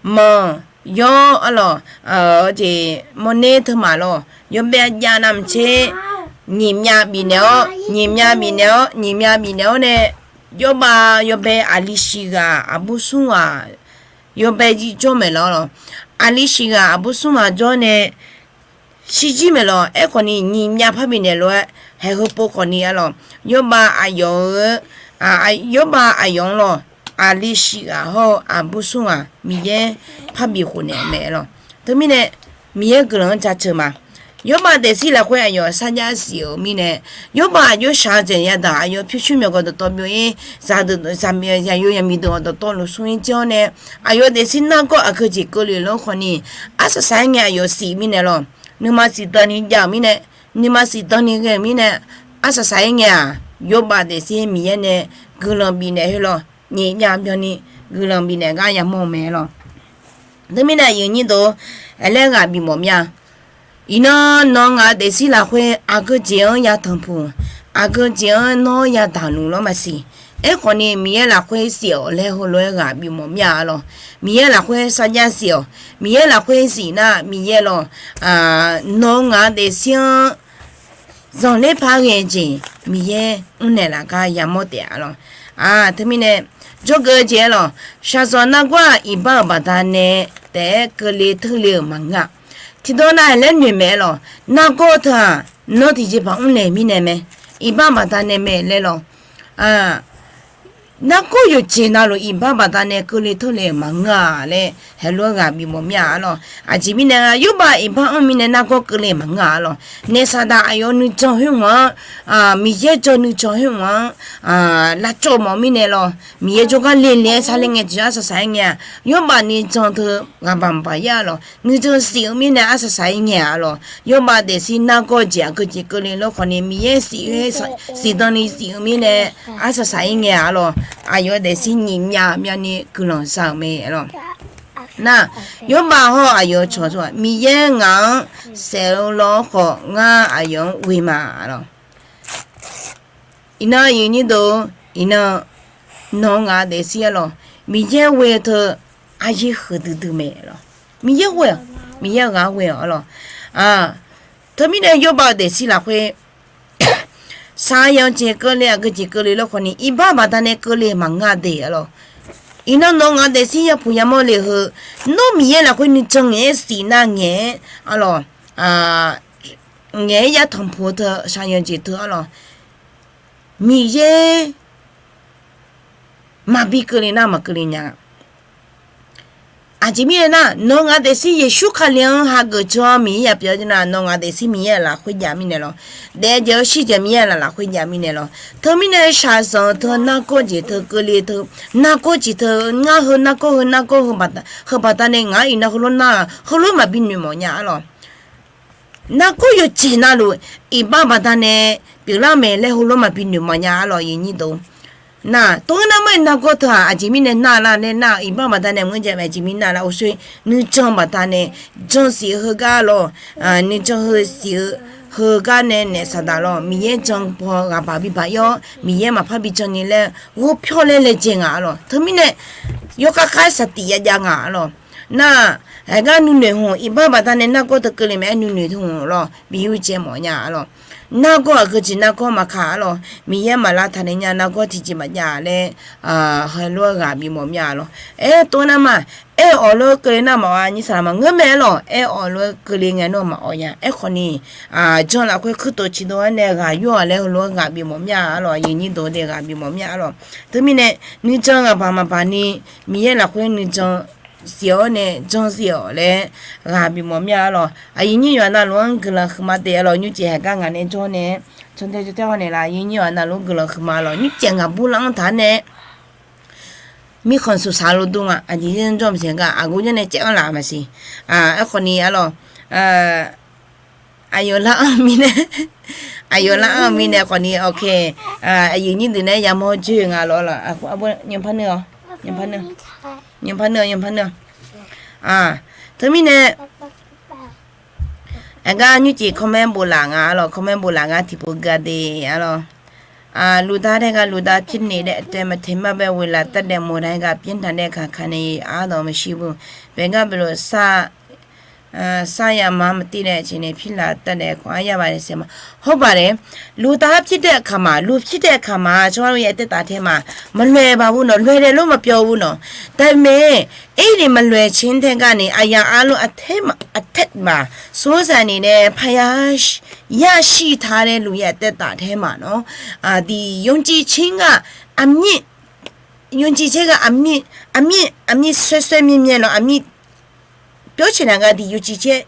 manq yawr, a lawq, jeq mawrner teumaf lawq, yawbae jav navmaqtser nyiq myav bifnaeq-awr, nyiq myav bifnaeq-awr, nyiq myav bifnaeq-awr nae, yawbav yawbae aqli shiq ghaq aqbur smr ghaq yawbae jir jawr maeq lawq, a lawq. Aqli shiq ghaq aqbur smr ghaq jawr nae shirjir maeq lawq. Aerkhawfni nyiq myav parbif naeq lof-aer haeq heu pov khawfni, a lawq, yawbav aqyawf-eu, yawbav aqyawf-anr lawq, aqli shiq ghaq hawr-eu aqbur smr ghaq Miqyaer parbif khof naeq mae, a lawq. Teumirnae Miqyaer guiqlanq-anr jaceuq ma. Yawbav daefzir lafkhoer aqyawf sarjax siq-euq mirnae, yawbav aqjox shaq-eu jeq yadaq aqyawf pyurshuir myawqganq dawqtawv byov-ir, zaqdeuq zaqmiq zaqyo zaqmiq deuq-awq dawqtawv luf smr-ir jir-awr nae, aqyawf daefzir nargawr aqgeu jeq keuvle-eu lof khawfni, arsaq saq-aer ngae aqyawf siq mirnae lawq, nuima siqdan ni jav-euq mirnae, nuima siqdan ni ghae-euq mirnae, arsaq saq-aer ngae-aq, yawbav daefzir Miqyaer nae guiqlanq bifnaeq heu lawq, nyiq myav byanni guiqlanq bifnaeq gar yamawr-eu mae lawq. Teumirnae aqyuif aqnyir deuq, aqlaer ghaq bifmawf myav. Iqnan nawr ngaq-euq daefzir lafkhoer aqgeu jeq-anr yatanq puq, aqgeu jeq-anr nawr yadaq luf lawr maqsiq. Aerkhawf ni Miqyaer lafkhoer shif-awq laer heulof-aer ghaq bifmawf mir-a lawq. Miqyaer lafkhoer sarjax shif-awq. Miqyaer lafkhoer shif nar Miqyaer lawq. Nawr ngaq-euq daefzir-anr zanqler par ghae-eu jeq Miqyaer mrnaeq laf gar yamawr taef-a lawq. Teumirnae jawrgeuf-eu jeq-aer lawq, shaqzanq nargawr-aq iqbax-euq baqdanae taef-aer keuvle teurle-euq maqngeur-a. Tiqdawq nav laer noeq maeq-aer lawq, nargawr teu-aq nawr tiqjeqpaq mrnaeq mirnae mae, iqbax baqdanae mae laer lawq. Nargawr yawqjeq navluf iqbax baqdanae keuvle teurle-euq maqngeur-a laer heulof-aer ghaq bifmawf mir-a lawq. Aqjeq mirnae nga, yawrbav iqbax anr mirnae nargawr keuvle maqngeur-a lawq. Naef saqdaq aqyawf nuijan khoerghaq-anr, Miqyaer jan nuijan khoerghaq-anr lavcawv mawf mirnae lawq. Miqyaer jawrgar le le-aer sarler ngae tiqjawr arsaq saq-aer ngae-a. Yawrbav nuijan teu ghaqbaq maqbaq ir-a lawq. Nuijan shif-eu mirnae arsaq saq-ir ngae-a lawq. Yawrbav daefzir nargawr jeq aqgeu jeq keuvle lawr khawf ni Miqyaer shif-aer shifdan ni shif-eu mirnae arsaq saq-ir ngae-a lawq. Aqyawf daefzir nyiq myav myav ni guiqlanq za-euq mae lawq. Nar, yawrbav hawr aqyawf cawq Miqyaer ngaq-anr saef-eu lawr khawf ngar aqyawf-anr ghoe ma lawq. Iqnan iqnyir deuq, iqnan nawq ngaq daefzir-a lawq. Miqyaer ghoe-eu teu aryaer huiqdui dui mae lawq. Miqyaer ghoe-awq, Miqyaer ghaq ghoe-awq lawq. Teumirnae yawrbav-eu daefzir lafkhoer shaqzanq jeq keuvle aqgeu jeq keuvle lawr khawf ni iqbax baqdanae keuvle maqngeur-a de-a lawq. Iqnan nawq ngaq daefzir yapuq yamawr le heu, nawr Miqyaer lafkhoer nuijan ngaeq-aer shif nar ngaeq-aer-a lawq. Ngaeq-aer yatanq puq-eu teu shaqzanq jeq teu-a lawq. Miqyaer maqbi keuvle nar maqkeuvle nya-a. Aqjeq mirnae nar, nawq ngaq daefzir Yeqsur Kali-anr hageuf jawr-awr Miqyaer ya pyeuf-awr nar, nawq ngaq daefzir Miqyaer-euq lafkhoer jav mirnae lawq. Daef-eu jeq-awr shir jeq Miqyaer-euq lafkhoer jav mirnae lawq. Teumirnae shaqzanq teu nargawr jeq teu keuvle teu, nargawr jeq teu ngar heu nargawr heu nargawr heu baqdanae ngaq-anr iqnan heulof nar-aq heulof maqbi noeqmawf nya-a lawq. Nargawr yawqjeq navluf iqbax baqdanae pyeuflar mae laer heulof maqbi noeqmawf nya-a lawq. Nar, tov-aer nar mar-aer nargawr teu-aq aqjeq mirnae nar lar laer nar-aq iqbax baqdanae maqngeur jav mae. Aqjeq mirnae nar lar uqshoe nuijan baqdanae jan shif-eu heugar lawq. Nuijan heu shif-eu heugar nae naef saqdaq lawq. Miqyaer jan paw ghaqbaq bibaq ir-awr Miqyaer maqpar bi jan ni laer ghov pyawr laer laejae ngaq-a lawq. Teumirnae yawkhav khav-aer saqtiq yajav ngaq-a lawq. Nar, aqgar nuinoeq hmq iqbax baqdanae nargawr teu keuvle mae-aer nuinoeq teu hmq lawq bi yur jae mawf nya-a lawq. Nargawr aqgeu jeq nargawr maqkaq-a lawq. Miqyaer maqlar taqnaeq nya nargawr tiqjeq maqjav laer heulof-aer ghaq bimawf mir-a lawq. Aer tov nar ma, aer-awq lof-aer keuvle nar maqawq-a nyir saqlaq maqngeur mae-aer lawq. Aer-awq lof-aer keuvle ngae nawr maqawq nya. Aerkhawf ni jan lafkhoer kuirtof ciqdov-aer nae ghaq yur-aq laer heulof-aer ghaq bimawf mir-a lawq. Aqyuif nyir deuq-eu dae ghaq bimawf mir-a lawq. Teumirnae nuijan ghaqbaq maqbaq ni Miqyaer lafkhoer nuijan shif-awr nae jan shif-awq laer ghaq bimawf mir-a lawq. Aqyuif nyir yawqha navluf-anr guiqlanq huiqma taef-a lawq. Nymrcif haeqgar ngaq nae jawr nae jantae jantae hawnaeq laf. Aqyuif nyir yawqha navluf-anr guiqlanq huiqma lawq. Nymrcif ngaq burlar-anr taq-aer nae mirkhanq suqsaq lof dur nga. Aqjeq zanr jawr maqsiq gar aqgeu janr nae caev-anr laf maqsiq. Aerkhawf ni-a lawq, aqyawf lar-anr mirnae, aqyawf lar-anr mirnae khawf ni, ok, aqyuif nyir deuq nae yamawr joer nga lawq. Nymrpar nuir-awq, nymrpar nuir, nymrpar nuir-awq, nymrpar nuir-awq. Teumirnae aqgar nymrcif comment boflaf nga-a lawq. Comment boflaf ngar tiqpov gade-a lawq. လူသားတွေက လူသားဖြစ်နေတဲ့အတွက် မထင်မှတ်ဘဲ ဝေလာတပ်တဲ့ မုန်တိုင်းက ပြင်းထန်တဲ့အခါ ခံနေရတာ မရှိဘူး။ ဘယ်ကဘယ်လို စ စရမှန်းမသိတဲ့ အခြေအနေ ဖြစ်လာတတ်တယ်။ ခွင့်ရပါတယ် ဆရာမ။ ဟုတ်ပါတယ်။ လူသားဖြစ်တဲ့အခါမှာ၊ လူဖြစ်တဲ့အခါမှာ ကျွန်တော်တို့ရဲ့ အသက်တာထဲမှာ မလွယ်ပါဘူးနော်။ လွယ်တယ်လို့ မပြောဘူးနော်။ ဒါပေမဲ့ အဲ့ဒီမလွယ်ခြင်းထဲကနေ အရာအားလုံးအထက်မှာ၊ အထက်မှာ စိုးစံနေတဲ့ ဘုရားရရှိထားတဲ့လူရဲ့ အသက်တာထဲမှာနော်၊ အာ၊ ဒီယုံကြည်ခြင်းက အမြင့်၊ ယုံကြည်ခြင်းက အမြင့်၊ အမြင့်၊ အမြင့်ဆွဲဆွဲမြဲမြဲနော်၊ အမြင့် ပြောချင်တာက ဒီယုံကြည်ခြင်း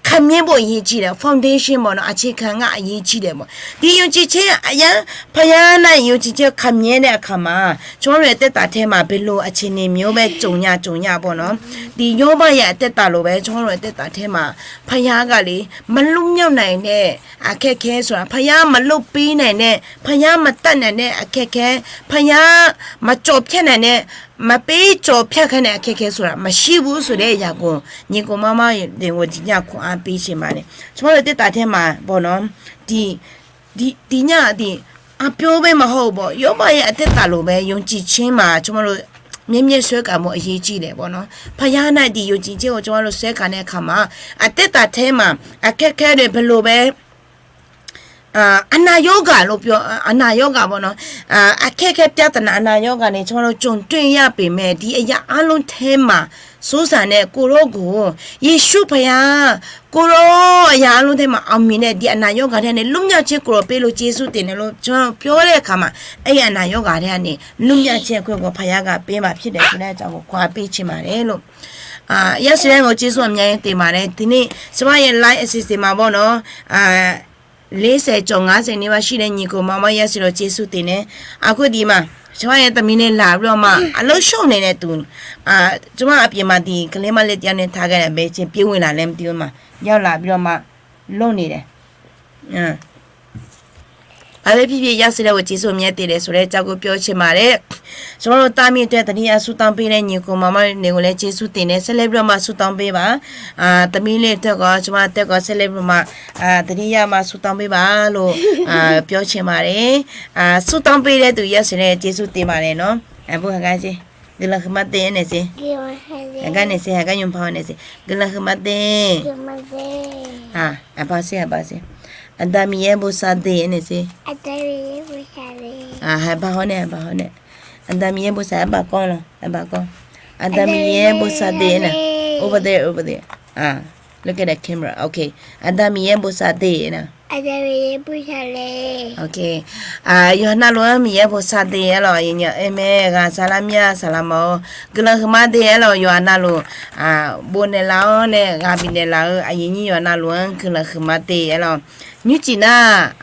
ခိုင်မြဲဖို့ အရေးကြီးတယ်။ foundation ပေါ့နော်၊ အခြေခံက အရေးကြီးတယ်ပေါ့။ ဒီယုံကြည်ခြင်း အရမ်း၊ ဘုရား၌ ယုံကြည်ခြင်း ခိုင်မြဲတဲ့အခါမှာ ကျွန်တော်တို့ရဲ့ သက်တာထဲမှာ ဘယ်လိုအခြေအနေမျိုးပဲ ကြုံရကြုံရပေါ့နော်။ ဒီယောဘရဲ့ အသက်တာလိုပဲ ကျွန်တော်တို့ရဲ့ သက်တာထဲမှာ ဘုရားကလေ မလွတ်မြောက်နိုင်တဲ့ အခက်အခဲဆိုတာ၊ ဘုရားမလုပ်ပေးနိုင်တဲ့၊ ဘုရားမတတ်နိုင်တဲ့ အခက်အခဲ၊ ဘုရားမကျော်ဖြတ်နိုင်တဲ့ maqpir cawq pyar kae nae aqkae kae saqlaq maqshir bu saqlaer yaqghoq nyiq khof mar mar deuq ghof tiq nya khof-anr pir cae ma nae tsawrmawr-eu tersaf tae ma bawq nawr, tiq nya tiq, aqpyawr bae maqhaw-euq bawq yawrbav-aer aqtersaf lof bae yawciq caer ma tsawrmawr lof myaer myaer saergaq mawf-eu yaerjir daef bawq nawr paqya nav tiq yawciq caer-eu tsawrmawr lof saergaq nae kaqma-a, aqtersaf tae ma, aqkae kae deuq peulof bae aqnav yawrgaq lof pyaw, aqnav yawrgaq bawq nawr, aqkae kae pyav taf nav aqnav yawrgaq nae tsawrmawr lof ကြုံတွေ့ရပေမဲ့ tiq aqyawf arlawr tae ma, စူးစမ်း nae ကိုယ်တော်ကို Yeqsur paqya, ကိုယ်တော် aqyawf arlawr tae ma, အောင်မြင်တဲ့ tiq aqnav yawrgaq tae nae လွတ်မြောက်ခြင်းကို ပေးလို့ ကျေးဇူးတင်တယ်လို့ tsawrmawr lof pyaw laer kaqma, aqyawf aqnav yawrgaq tae nae လွတ်မြောက်ခြင်း ကိုယ်တော် paqya ghaq ပေးမှာဖြစ်တယ်ဆိုတဲ့ အကြောင်းကို ခွါ pir cae ma laer lor. Yar siq laer ngaq-eu ကျေးဇူး aqmyan-aer te ma laer tiq ni tsawrmawr-aer ไลฟ์ assist ma bawq nawr လေးဆယ်ကျော် ငါးဆယ် ni ba shir nae nyiq khof mar mar yar siq lof ကျေးဇူးတင်တယ်. Aqkhoer tiq ma, tsawrmawr-aer taqmi nae laf bawq ma, aqlawr shawr naeq nae tuq, tsawrmawr aqpyeuf ma tiq keuvle mar le tiq-a nae taq ghae nae bae cae pyeuf-eu laf laer maqtiq-eu ma, yar laf bawq ma, lawr naeq nae ဘာပဲဖြစ်ဖြစ် yar siq laer ကို ကျေးဇူး အမြဲတင်တယ်ဆိုတဲ့ အကြောင်းကို ပြောချင်ပါတယ်. Tsawrmawr lof tavmir tae taqdir ya ဆုတောင်းပေး laer nyiq khof mar mar naeq ghof laer ကျေးဇူးတင်တယ် saerlaer bawq ma ဆုတောင်းပေးပါ. Taqmir le tae khawf tsawrmawr tae khawf saerlaer bawq ma, taqdir ya ma ဆုတောင်းပေးပါလို့ ပြောချင်ပါတယ်. ဆုတောင်းပေးတဲ့သူ yar siq laer ကျေးဇူးတင်ပါတယ်နော်. Aqbur hagar jeq, guiqlanq huiqma de-aer naeq siq. Hagar naeq siq, hagar nymr paq-awr naeq siq, guiqlanq huiqma de. Aqbur siq, aqbur siq, Aqda Miqyaer bosav de-aer naeq siq. Haiq bar hawr nae, haiq bar hawr nae. Aqda Miqyaer bosav, haiq bar kawr lawq, haiq bar kawr. Aqda Miqyaer bosav de-aer nae. Over there, over there. Look at the camera. Okay. Aqda Miqyaer bosav de-aer nae. Yawqha navluf-anr Miqyaer bosav de-aer lawq, aqyuif nyaef-aer mae, ghaq saqlar mir-a saqlar ma-awr guiqlanq huiqma de-aer lawq, yawqha navluf bofnaeq laf-awr nae ghaq bifnaeq laf-eu aqyuif nyir yawqha navluf-anr guiqlanq huiqma de-aer lawq. Nymrcif nar,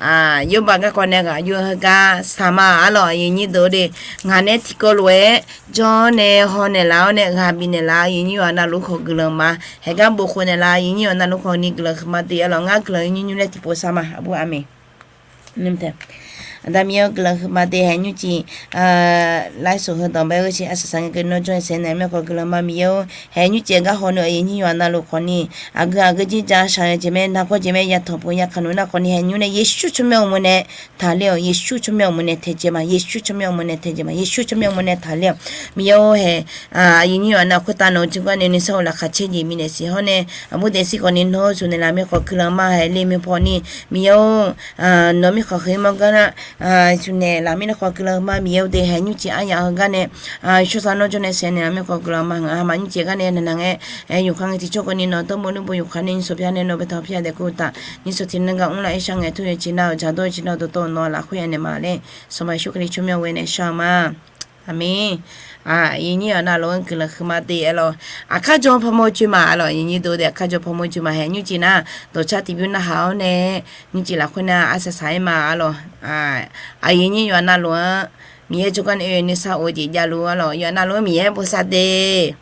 yawrbav garkawv nae ghaq yur-eu heugar saq ma-a lawq, aqyuif nyir deuq-or de. Ngaq nae tiqkawv lof-aer jawr-awr nae hawnaeq laf-awr nae ghaq bifnaeq laf-eu aqyuif nyir yawqha navluf khawf guiqlanq ma. Haeq gar bof khof naeq laf-eu aqyuif nyir yawqha navluf khawf ni guiqlanq huiqma de-aer lawq, ngar guiqlanq yawqha nymr laer tiqpov sar ma, aqbur aqmeq. Aqda Miqyaer-or guiqlanq huiqma de, haeq nymrcif laer soq heu danqbae-eu jeq arsaq saq ngae keuvni nawr jawr-aer saeqnaeq mirkhanq guiqlanq ma Miqyaer-or. Haeq nymrcif gar hawnaeq-eu aqyuif nyir yawqha navluf khawf ni aqgeu aqgeu jir ja shaq-eu jeq mae, nargawr jeq mae, yatanq puq yakaq nmr nar khawf ni haeq nymr nae Yeqsur tsawrmyanr-eu mawr nae taqler-awq, Yeqsur tsawrmyanr-eu mawr nae taejae ma, Yeqsur tsawrmyanr-eu mawr nae taejae ma, Yeqsur tsawrmyanr-eu mawr nae taqler-awq. Miqyaer-or, haeq aqyuif nyir yawqha navluf khoertav nawq-eu jawrgar nae nuisar of laqkhaq caer jeq mirnae siq hawr nae, aqbur daefzir khawf ni nawr-eu shuqnaeq laf mirkhanq guiqlanq ma, haeq le mirpaw ni Miqyaer-or, nawq-eu mirkhanq heu-ir mawr gar nar shuqnaeq laf mirnae khawf guiqlanq ma Miqyaer-or de, haeq nymrcif aryaf heugar nae tsawrhaq nawr jawr nae saeqnaeq laf mirkhanq guiqlanq ma. Ngaq hama nymrcif gar nae naqnaq ngae, yawqha ngae tiqcawr khawf ni nawq-eu dawrmawr nuirbo yawqha nae nyiq sawq pyav nae nawq-eu baetaq pyav daef kur taq. Nyiq sawq tiq nan gaq mrlaf-aer shar ngae tur yawqjeq nar-euq jaqdawr-eu jeq nar-euq dawqtawv-eu nawq-eu lafkhoer yanaeq ma laer, Sanqpaq Yeqsur Kali tsawrmyanr ghoe nae shar-eu ma. Aqmeq. Aqyuif nyir yawqha navluf-anr guiqlanq huiqma de-aer lawq. Aqkar jawr pawmawr joe ma-a lawq, aqyuif nyir deuq de aqkar jawr pawmawr joe ma, haeq nymrcif nar dawqcar tiqbymr narhaq-awr nae nymrcif lafkhoer nar arsaq saq-aer ma-a lawq. Aqyuif nyir yawqha navluf-anr Miqyaer jawrgar nae oe nuisar of-eu jeq javluf-a lawq, yawqha navluf-anr Miqyaer bosav de.